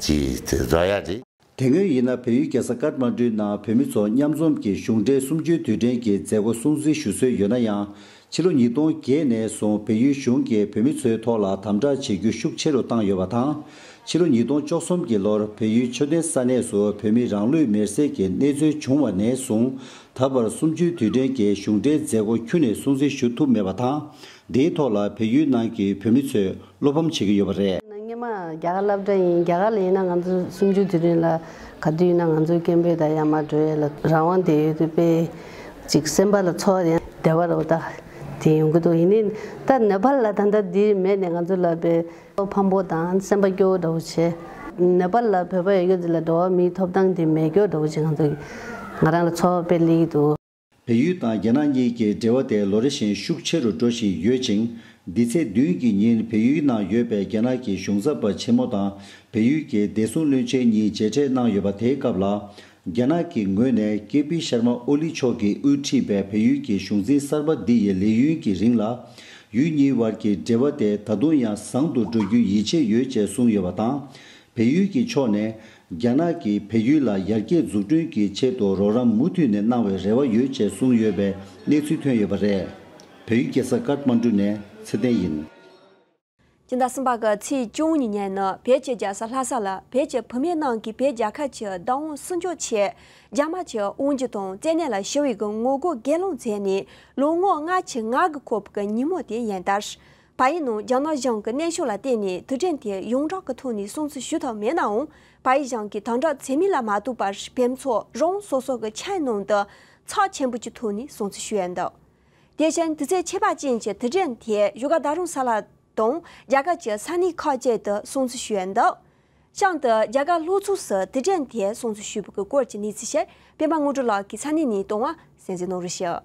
ཅིག་འཛག་ཡ་རེད། དེ་སྔོན་ཡིན་ན་བལ་ཡུལ་རྒྱལ་ས་ཀཏ་མན་ཌུའི་ནང་བོད་མི་ཚོ་མཉམ་འཛོམས་ཀྱིས་གཞུང་འབྲེལ་གསུམ་བཅུའི་དུས་དྲན་གྱི་མཛད་སྒོ་སྲུང་བརྩི་ཞུ་སྲོལ་ཡོད་ན་ཡང་། ཕྱི་ལོ་ཉིས་སྟོང་བརྒྱད་ནས་བཟུང་བལ་ཡུལ་གཞུང་གིས་བོད་མི་ཚོའི་ཐོག་ལ་དམ་དྲག་བྱེད་རྒྱུ་ཤུགས་ཆེ་རུ་བཏང་ཡོད་པ་དང་། ཕྱི་ལོ་ཉིས་སྟོང་བཅུ་གསུམ་གྱི་ལོར་བལ་ཡུལ་མཆོད་རྟེན་ས་གནས་སུ་བོད་མི་རང་ལུས་མེར་སྲེག་གི་གནས་ཚུལ་བྱུང་བ་ནས་བཟུང་ད་བར་གསུམ་བཅུའི་དུས་དྲན་གྱི་གཞུང་འབྲེལ་མཛད་སྒོ་ཁྱོན་ནས་སྲུང་བརྩི་ཞུ་ཐུབ་མེད་པ་དང་། འདིའི་ཐོག་ལ་བལ་ཡུལ་ནང་གི་བོད་མི་ཚོས་བློ་ཕམ་བྱེད་ཀྱི་ཡོད་པ་རེད། སྔོན་མ་རྒྱ་གར་སློབ་གྲྭ་ཡིན། རྒྱ་གར་ལ་ཡིན་ན་ང་ཚོ་གསུམ་བཅུའི་དུས་དྲན་ལ་ག་དུས་ཡིན་ན་ང་ཚོའི་སྐད་འབོད་དང་ཡར་མར་འགྲོ་ཡས་ལ་རང་དབང་དེ་ཡོད་དུས་དཔེ་ཅིག་སེམས་པ་ལ་ཚོར་ཡང་བདེ་བ་རུ་ད་དེ་ཡོང་གི་འདུག་ཡིན་ནའི་ད་ནེ་པཱལ་ལ་ད་ལྟ་འདི་མེད་ནས་ང་ཚོ་ལ་དཔེ་ཕམ་པོ་དང་སེམས་པ་སྐྱོ་བོ་འདྲ་བོ་བྱས། ནེ་པཱལ་ལ་བོད་པ་ཡོད་རྒྱུ་འདི་ལ་འགྲོ་བ་མིའི་ཐོབ་ཐང་དེ་མེད་རྒྱུ་འདྲ་བོ་ཅིག་ང་ཚོ་ང་རང་ལ་ཚོར་བ་དཔེ་སླེབས་ཀྱི་འདུག་བལ་ཡུལ་དང་རྒྱ་ནག་གཉིས་ཀྱི་འབྲེལ་བ་དེ་ལོ་རེ་བཞིན་ཤུགས་ཆེ་རུ་འགྲོ་བཞིན་ཡོད་ཅིང་། འདི་ཚེས་བདུན་གྱི་ཉིན་བལ་ཡུལ་ནང་ཡོད་པའི་རྒྱ་ནག་གི་གཞུང་ཚབ་པ་ཆེན་མོ་དང་བལ་ཡུལ་གྱི་བདེ་སྲུང་བློན་ཆེན་གཉིས་མཇལ་འཕྲད་གནང་ཡོད་པ་དེའི་སྐབས་ལ། རྒྱ་ནག་གི་ངོས་ནས་ཀེ་པི་ཤར་མ་ཨོ་ལི་མཆོག་གིས་དབུ་ཁྲིད་པའི་བལ་ཡུལ་གྱི་གཞུང་འཛིན་གསར་པ་འདི་ཡི་ལས་ཡུན་གྱི་རིང་ལ། ཡུལ་གཉིས་བར་གྱི་འབྲེལ་བ་དེ་ད་དུང་ཡང་བཟང་དུ་འགྲོ་རྒྱུའི་ཡིད་ཆེས་ཡོད་ཅེས་གསུངས་ཡོད་པ་དང་། བལ་ཡུལ་གྱི་ཕྱོགས་ནས་རྒྱ་ནག་གིས་བལ་ཡུལ་ལ་ཡར་རྒྱས་འཛུགས་སྐྲུན་གྱི་ཆེད་དུ་རོགས་རམ་མུ་མཐུད་ནས་གནང་བའི་རེ་བ་ཡོད་ཅེས་གསུངས་ཡོད་པའི་གནས་ཚུལ་ཐོན་ཡོད་པ་རེད། བལ་ཡུལ་རྒྱལ་ས་ཀཏ་མན་ཌུ་ནས་ཚེ་བརྟན་ཡིན། སྤྱི་ཟླ་གསུམ་པ་གི་ཚེས་བཅུ་གཉིས་ཉིན་ནི་བོད་ཀྱི་རྒྱལ་ས་ལྷ་ས་ལ་བོད་ཀྱི་བུད་མེད་རྣམས་ཀྱིས་བོད་རྒྱལ་ཁབ་ཀྱི་བདག་དབང་སྲུང་སྐྱོབ་ཆེད་རྒྱ་དམར་གྱི་དབང་སྒྱུར་དང་བཙན་གནོན་ལ་ཞི་བའི་གི་ངོ་རྒོལ་སྒེར་ལངས་མཛད་ནས་ལོ་ངོ་ལྔ་བཅུ་ང་དགུ་འཁོར་བའི་གི་ཉིན་མོ་དེ་ཡིན་ད། བལ་ཡུལ་ནང་རྒྱ་ནག་གཞུང་གི་གནོན་ཤུགས་ལ་བརྟེན་ནས་དུས་དྲན་དེ་ཡོངས་གྲགས་ཀྱི་ཐོག་ནས་སྲུང་བརྩི་ཞུ་ཐུབ་མེད་ནའང་། བལ་ཡུལ་གཞུང་གིས་དམ་དྲག་བྱེད་མིན་ལ་མ་ལྟོས་པར་བོད་མི་ཚོ་རང་སོ་སོ་གི་ཁྱིམ་ནང་དུ་ཚབས་ཆེན་པོ་གྱི་ཐོག་ནས་སྲུང་བརྩི་ཞུ་ཡ་འདུག་དེ་བཞིན་དུས་ཚོད་ཁྱད་པར་ཅན་གྱི་དུས་དྲན་དེ་བཞུགས་སྒར་རྡ་རམ་ས་ལ་དང་རྒྱ་གར་གྱི་ས་གནས་ཁག་ཅིག་ཏུ་སྲུང་བརྩི་ཞུ་ཡ་འདུག་བྱང་དུ་རྒྱ་གར་ལྷོ་ཕྱོགས་སུ་དུས་དྲན་དེ་སྲུང་བརྩི་ཞུས་པའི་སྐོར་གྱི་གནས་ཚུལ་ཞིག་སྤེན་པ་དངོས་གྲུབ་ལགས་ཀྱིས་ས་གནས་ནས་གཏོང་བ་གསན་གཟིགས་གནང་རོགས་ཞུ།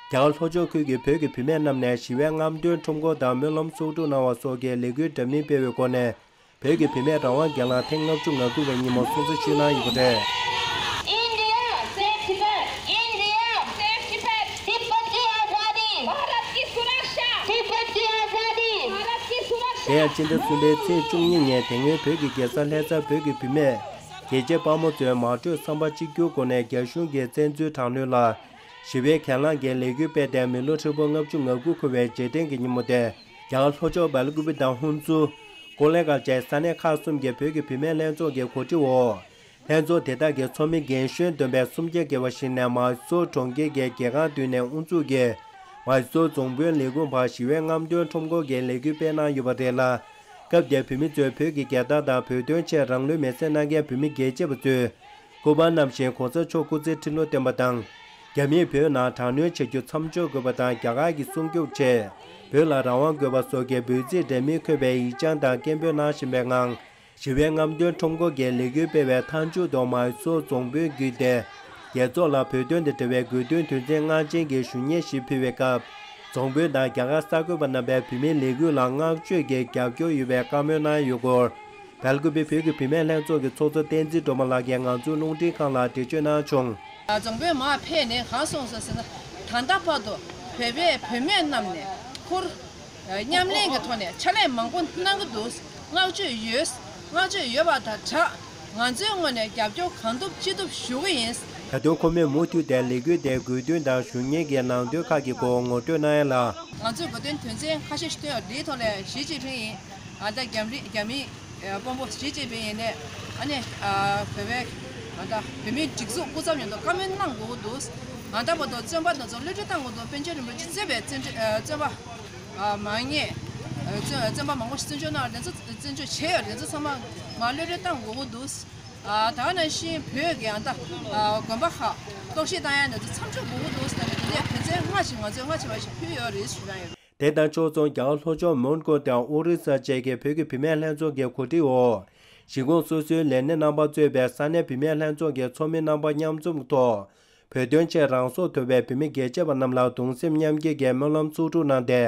རྒྱ་གར་ལྷོ་ཕྱོགས་ཁུལ་གྱི་བོད་ཀྱི་བུད་མེད་རྣམས་ནས་ཞི་བའི་རྔམ་སྟོན་ཁྲོམ་སྐོར་དང་སྨོན་ལམ་ཚོགས་སྒྲུབ་གནང་བ་སོགས་ཀྱི་ལས་འགུལ་འདྲ་མིན་སྤེལ་བའི་སྒོ་ནས། བོད་ཀྱི་བུད་མེད་རང་དབང་སྒེར་ལངས་ཐེངས་ལྔ་བཅུ་ང་དགུ་པའི་ཉིན་མོ་སྲུང་བརྩི་ཞུས་གནང་ཡོད་པ་རེད། India save Tibet, India save Tibet, Tibet की आजादी, भारत की सुरक्षा, तिब्बत की आजादी, भारत की सुरक्षा। དེ་ཡང་སྤྱི་ཟླ་གསུམ་པའི་ཚེས་བཅུ་གཉིས་ཉིན་དེ་སྔོན་བོད་ཀྱི་རྒྱལ་ས་ལྷ་སར་བོད་ཀྱི་བུད་མེད་རྒྱལ་གཅེས་དཔའ་མོ་ཚོས་མ་གྲོས་བསམ་པ་གཅིག་གྱུར་སྒོ་ནས་རྒྱ་གཞུང་གི་བཙན་འཛུལ་དྲག་གནོན་ལ་ཞི་བའི་གྱེན་ལངས་ཀྱི་ལས་འགུལ་སྤེལ་ཏེ་མི་ལོ་ཧྲིལ་པོ་ལྔ་བཅུ་ང་དགུ་འཁོར་བའི་རྗེས་དྲན་གྱི་ཉིན་མོ་དེ། རྒྱ་གར་ལྷོ་ཕྱོགས་སྦེལ་ཀུ་པེ་དང་ཧུན་སུར། ཀོ་ལེ་གྷལ་བཅས་ས་གནས་ཁག་གསུམ་གྱི་བོད་ཀྱི་བུད་མེད་ལྷན་ཚོགས་ཀྱི་གོ་སྒྲིག་འོག་ལྷན་ཚོགས་དེ་དག་གི་ཚོགས་མི་རྒན་གཞོན་བསྡོམས་པས་སུམ་བརྒྱ་བརྒལ་བ་ཞིག་ནས་མཱི་སོར་གྲོང་ཁྱེར་གྱི་རྒྱལ་ཁང་མདུན་ནས་དབུ་འཛུགས་ཀྱིས་མཱི་སོར་རྫོང་དཔོན་ལས་ཁུངས་བར་ཞི་བའི་རྔམ་སྟོན་ཁྲོམ་སྐོར་གྱི་ལས་འགུལ་སྤེལ་གནང་ཡོད་པ་རེད་ལ། སྐབས་དེར་བོད་མི་ཚོས་བོད་ཀྱི་རྒྱལ་དར་དང་བོད་དོན་ཆེད་རང་ལུས་མེར་སྲེག་གནང་མཁན་བོད་མི་རྒྱལ་གཅེས་པ་ཚོས་སྐུ་པར་བསྣམས་ཤིང་གོང་ས་མཆོག་སྐུ་ཚེ་ཁྲི་ལོ་བརྟན་པ་དང་། རྒྱ་མིས་བོད་ནང་དྲག་གནོན་བྱ་རྒྱུ་མཚམས་འཇོག་དགོས་པ་དང་རྒྱ་གར་གྱི་སྲུང་སྐྱོབ་ཆེད་བོད་ལ་རང་དབང་དགོས་པ་སོགས་ཀྱི་འབོད་ཚིག་འདྲ་མིན་འཁོད་པའི་ཡིག་བྱང་དང་སྐད་འབོད་གནང་བཞིན་པའི་ངང་། ཞི་བའི་རྔམ་སྟོན་ཁྲོམ་སྐོར་གྱི་ལས་འགུལ་སྤེལ་བའི་མཐའ་མཇུག་ཏུ་མཱི་སོར་རྫོང་དཔོན་བརྒྱུད་དེ། རྒྱལ་ཚོགས་ལ་བོད་དོན་དང་འབྲེལ་བའི་དགོས་འདུན་དོན་ཚན་ལྔ་ཅན་གྱི་ཞུ་སྙན་ཞིག་ཕུལ་བའི་སྐབས། རྫོང་དཔོན་དང་རྒྱ་གར་གསར་འགོད་པ་རྣམ་པས་བོད་མིའི་ལས་འགུལ་ལ་བསྔགས་བརྗོད་ཀྱི་རྒྱབ་སྐྱོར་ཡོད་པའི་བཀའ་མོལ་གནང་ཡོད་སྐོར། སྦེལ་ཀུ་པེ་བོད་ཀྱི་བུད་མེད་ལྷན་ཚོགས་ཀྱི་ཚོགས་གཙོ་བསྟན་འཛིན་སྒྲོལ་མ་ལགས་ཀྱིས་ང་ཚོའི་རླུང་འཕྲིན་ཁང་ལ་འགྲེལ་བརྗོད་གནང་བྱུང་། རྫོང་དཔོན་མར་ཕེབས་ནས་གང་གསུངས་སོང་ཟེར་ན། ད་ལྟ་བར་དུ་བོད་པའི་བུད་མེད་རྣམས་ནས་ཁུར། མཉམ་ལེན་གྱི་ཐོག་ནས་ཕྱག་ལས་མང་པོ་གནང་གི་འདུག་བསྔགས་བརྗོད་ཡོད། བསྔགས་བརྗོད་ཡོད་པ་དང་སྦྲགས། ང་ཚོའི་ངོས་ནས་རྒྱབ་སྐྱོར་གང་ཐུབ་ཅི་ཐུབ་ཞུ་གི་ཡིན། ད་དུང་ཁོ་མོས་མུ་མཐུད་དེ་ལས་འགུལ་དེའི་དགོས་འདུན་དང་ཞུ་སྙན་གྱི་ནང་དོན་ཁག་གི་སྐོར་ངོ་སྤྲོད་གནང་ཡ་ལ། ང་ཚོས་དགོས་འདུན་དོན་ཚན་ཁ་ཤས་ཤིག་བཏོན་ཡོད། འདིའི་ཐོག་ལ་ཞི་ཅིན་ཕིང་ཡིན། ཨ་ད་རྒྱ་མི་རྒྱ་མི་དཔོན་པོ་ཞི་ཅིན་ཕིང་ཡིན་ནས་ཨ་ནི་བོད་པའི་ཨ་ད་བོད་མིའི་སྒྲིག་འཛུགས་སྐུ་ཚབ་མཉམ་དུ་བཀའ་མོལ་གནང་དགོས་ཀྱི་འདུག་ཨ་ད་བར་དུ་བཙོན་པ་དེ་ཚོ་གློད་གྲོལ་བཏང་དགོས་འདུག་པཎ་ཆེན་རིན་པོ་ཆེ་གཙོས་པའི་བཙོན་བཙོན་པ་མང་ཉེས། བཙོན་བཙོན་པ་མང་པོ་ཞིག་བཙོན་འཇུག་གནང་བ་དེ་ཚོ་བཙོན་འཇུག་བྱས་ཡོད་རེད། དེ་ཚོ་ཚང་མ་མར་གློད་གྲོལ་བཏང་དགོས་ཀྱི་འདུག་ཨ་ད་ག་ནང་བཞིན་བོད་ཀྱི་ཨ་ད་དགོན་པ་ཁག་གཏོར་བཤིག་བཏང་ཡ་ནས་མཚམས་འཇོག་དགོས་ཀྱི་འདུག་ཟེར་ནས་དེ་འདྲའི་དོན་ཚན་ལྔ་ཞིག་ང་ཚོས་སྔ་ཕྱི་བར་ཞིག་ཕུལ་ཡོད་རེད་ཞུ་ཡ་ཡོད། དེ་དང་ཕྱོགས་མཚུངས་རྒྱ་གར་ལྷོ་ཕྱོགས་མོན་གྷོ་དང་ཨོ་རི་ས་བཅས་ཀྱི་བོད་ཀྱི་བུད་མེད་ལྷན་ཚོགས་ཀྱི་གོ་སྒྲིག་འོག་གཞིས་ཁོངས་སོ་སོའི་ལས་སྣེ་རྣམ་པ་གཙོས་པའི་ས་གནས་བུད་མེད་ལྷན་ཚོགས་ཀྱི་ཚོགས་མི་རྣམ་པ་མཉམ་འཛོམས་ཐོག་བོད་དོན་ཆེད་རང་སྲོག་དོར་བའི་བོད་མི་རྒྱལ་གཅེས་པ་རྣམས་ལ་གདུང་སེམས་མཉམ་སྐྱེད་ཀྱི་སྨོན་ལམ་ཚོགས་སྒྲུབ་གནང་སྟེ།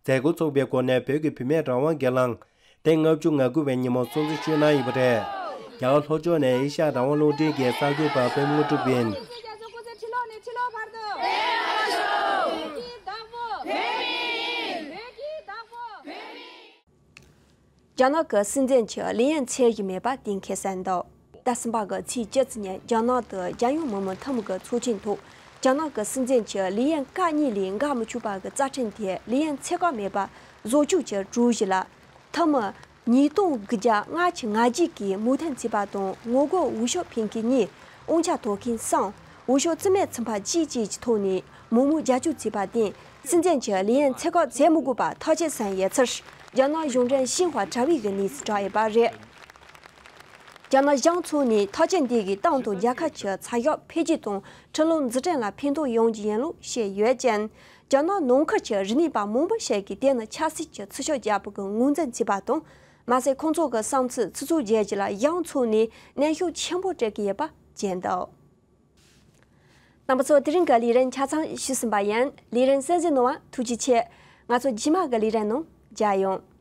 མཛད་སྒོ་ཚོགས་པའི་སྒོ་ནས་བོད་ཀྱི་བུད་མེད་རང་དབང་སྒེར་ལངས་ཐེངས་ལྔ་བཅུ་ང་དགུ་པའི་ཉིན་མོ་སྲུང་བརྩི་ཞུས་གནང་ཡོད་པ་རེད། རྒྱ་གར་ལྷོ་ཕྱོགས་ནས་ཨེ་ཤ་ཡ་རང་དབང་རླུང་འཕྲིན་གྱི་གསར་འགོད་པ་པད་མ་དངོས་གྲུབ་ཡིན། རྒྱ་ནག་གི་སྲིད་འཛིན་གྱི་ལི་ཡན་ཚད་གཞི་མེད་པ་གཏན་འཁེལ་གསལ་འདུག་ཟླ་གསུམ་པ་གི་ཚེས་བཅུ་ཙམ་ཉིན་རྒྱ་ནག་ཏུ་རྒྱལ་ཡོངས་མི་དམངས་འཐུས་མི་གི་ཚོགས་ཆེན་ཐོག་རྒྱ་ནག་གི་སྲིད་འཛིན་གྱི་ལི་ཡན་སྐབས་གཉིས་ལས་འགལ་མི་ཆོག་པ་གི་རྩ་ཁྲིམས་དེ་ལི་ཡན་ཚད་བཀག་མེད་པ་བཟོ་བཅོས་ཀྱི་གྲོས་གཞི་ལ་འཐུས་མི་ཉིས་སྟོང་དགུ་བརྒྱ་ལྔ་བཅུ་ང་བརྒྱད་ཀྱིས་མོས་མཐུན་བྱས་པ་དང་ངོ་རྒོལ་འོས་ཤོག་འཕེན་མཁན་གཉིས། དབང་ཆ་དོར་མཁན་གསུམ། འོས་ཤོག་རྩིས་མེད་ཚུད་པ་བཅས་བཅས་ཀྱི་ཐོག་ནས་མོག་མོག་རྒྱབ་སྐྱོར་བྱས་པར་བརྟེན། སྲིད་འཛིན་གྱི་ལི་ཡན་ཚད་བཀག་བྱེད་མི་དགོས་པ་ཐག་བཅད་ཟིན་ཡོད་ཚུལ་རྒྱ་ནག་གཞུང་འབྲེལ་ཤིན་ཧྭ་དྲ་བའི་གི་གནས་ཚུལ་བསྒྲགས་ཡོད་པ་རེད། རྒྱ་ནག་གཞུང་ཕྱོགས་ནས་ཐག་གཅོད་འདི་གིས་ཏང་དང་རྒྱལ་ཁབ་ཀྱི་ཚགས་ཤོག་འཕེལ་རྒྱས་དང་ཁྲིམས་ལུགས་འཛུགས་སྐྲུན་ལ་ཕན་ཐོགས་ཡོང་རྒྱུ་ཡིན་ལུགས་བཤད་ཡོད་ཅིང་། རྒྱ་ནག་ནང་ཁུལ་གྱི་རིག་གནས་པ་མང་པོ་ཞིག་གིས་དེ་ནི་ཆབ་སྲིད་ཀྱི་འཐུས་ཤོར་རྒྱག་པ་གི་ངོས་འཛིན་བྱས་པ་དང་། མ་ཟད་ཁོང་ཚོ་གི་བསམ་ཚུལ་ཆུ་ཚོད་བརྒྱད་ཀྱི་ལ་གཞུང་ཕྱོགས་ནས་ནན་ཤུགས་ཆེན་པོ་སྤྲད་ཀྱི་ཡོད་པ་བཅས་འདུག་རྣམ་པ་ཚོ་དེ་རིང་གི་ལས་རིམ་ཆ་ཚང་ཞུས་ཟིན་པ་ཡིན། ལས་རིམ་གསན་གཟིགས་གནང་བ་ཐུགས་རྗེ་ཆེ། ང་ཚོ་རྗེས་མ་གི་ལས་རིམ་ནང་མཇལ་ཡོང་།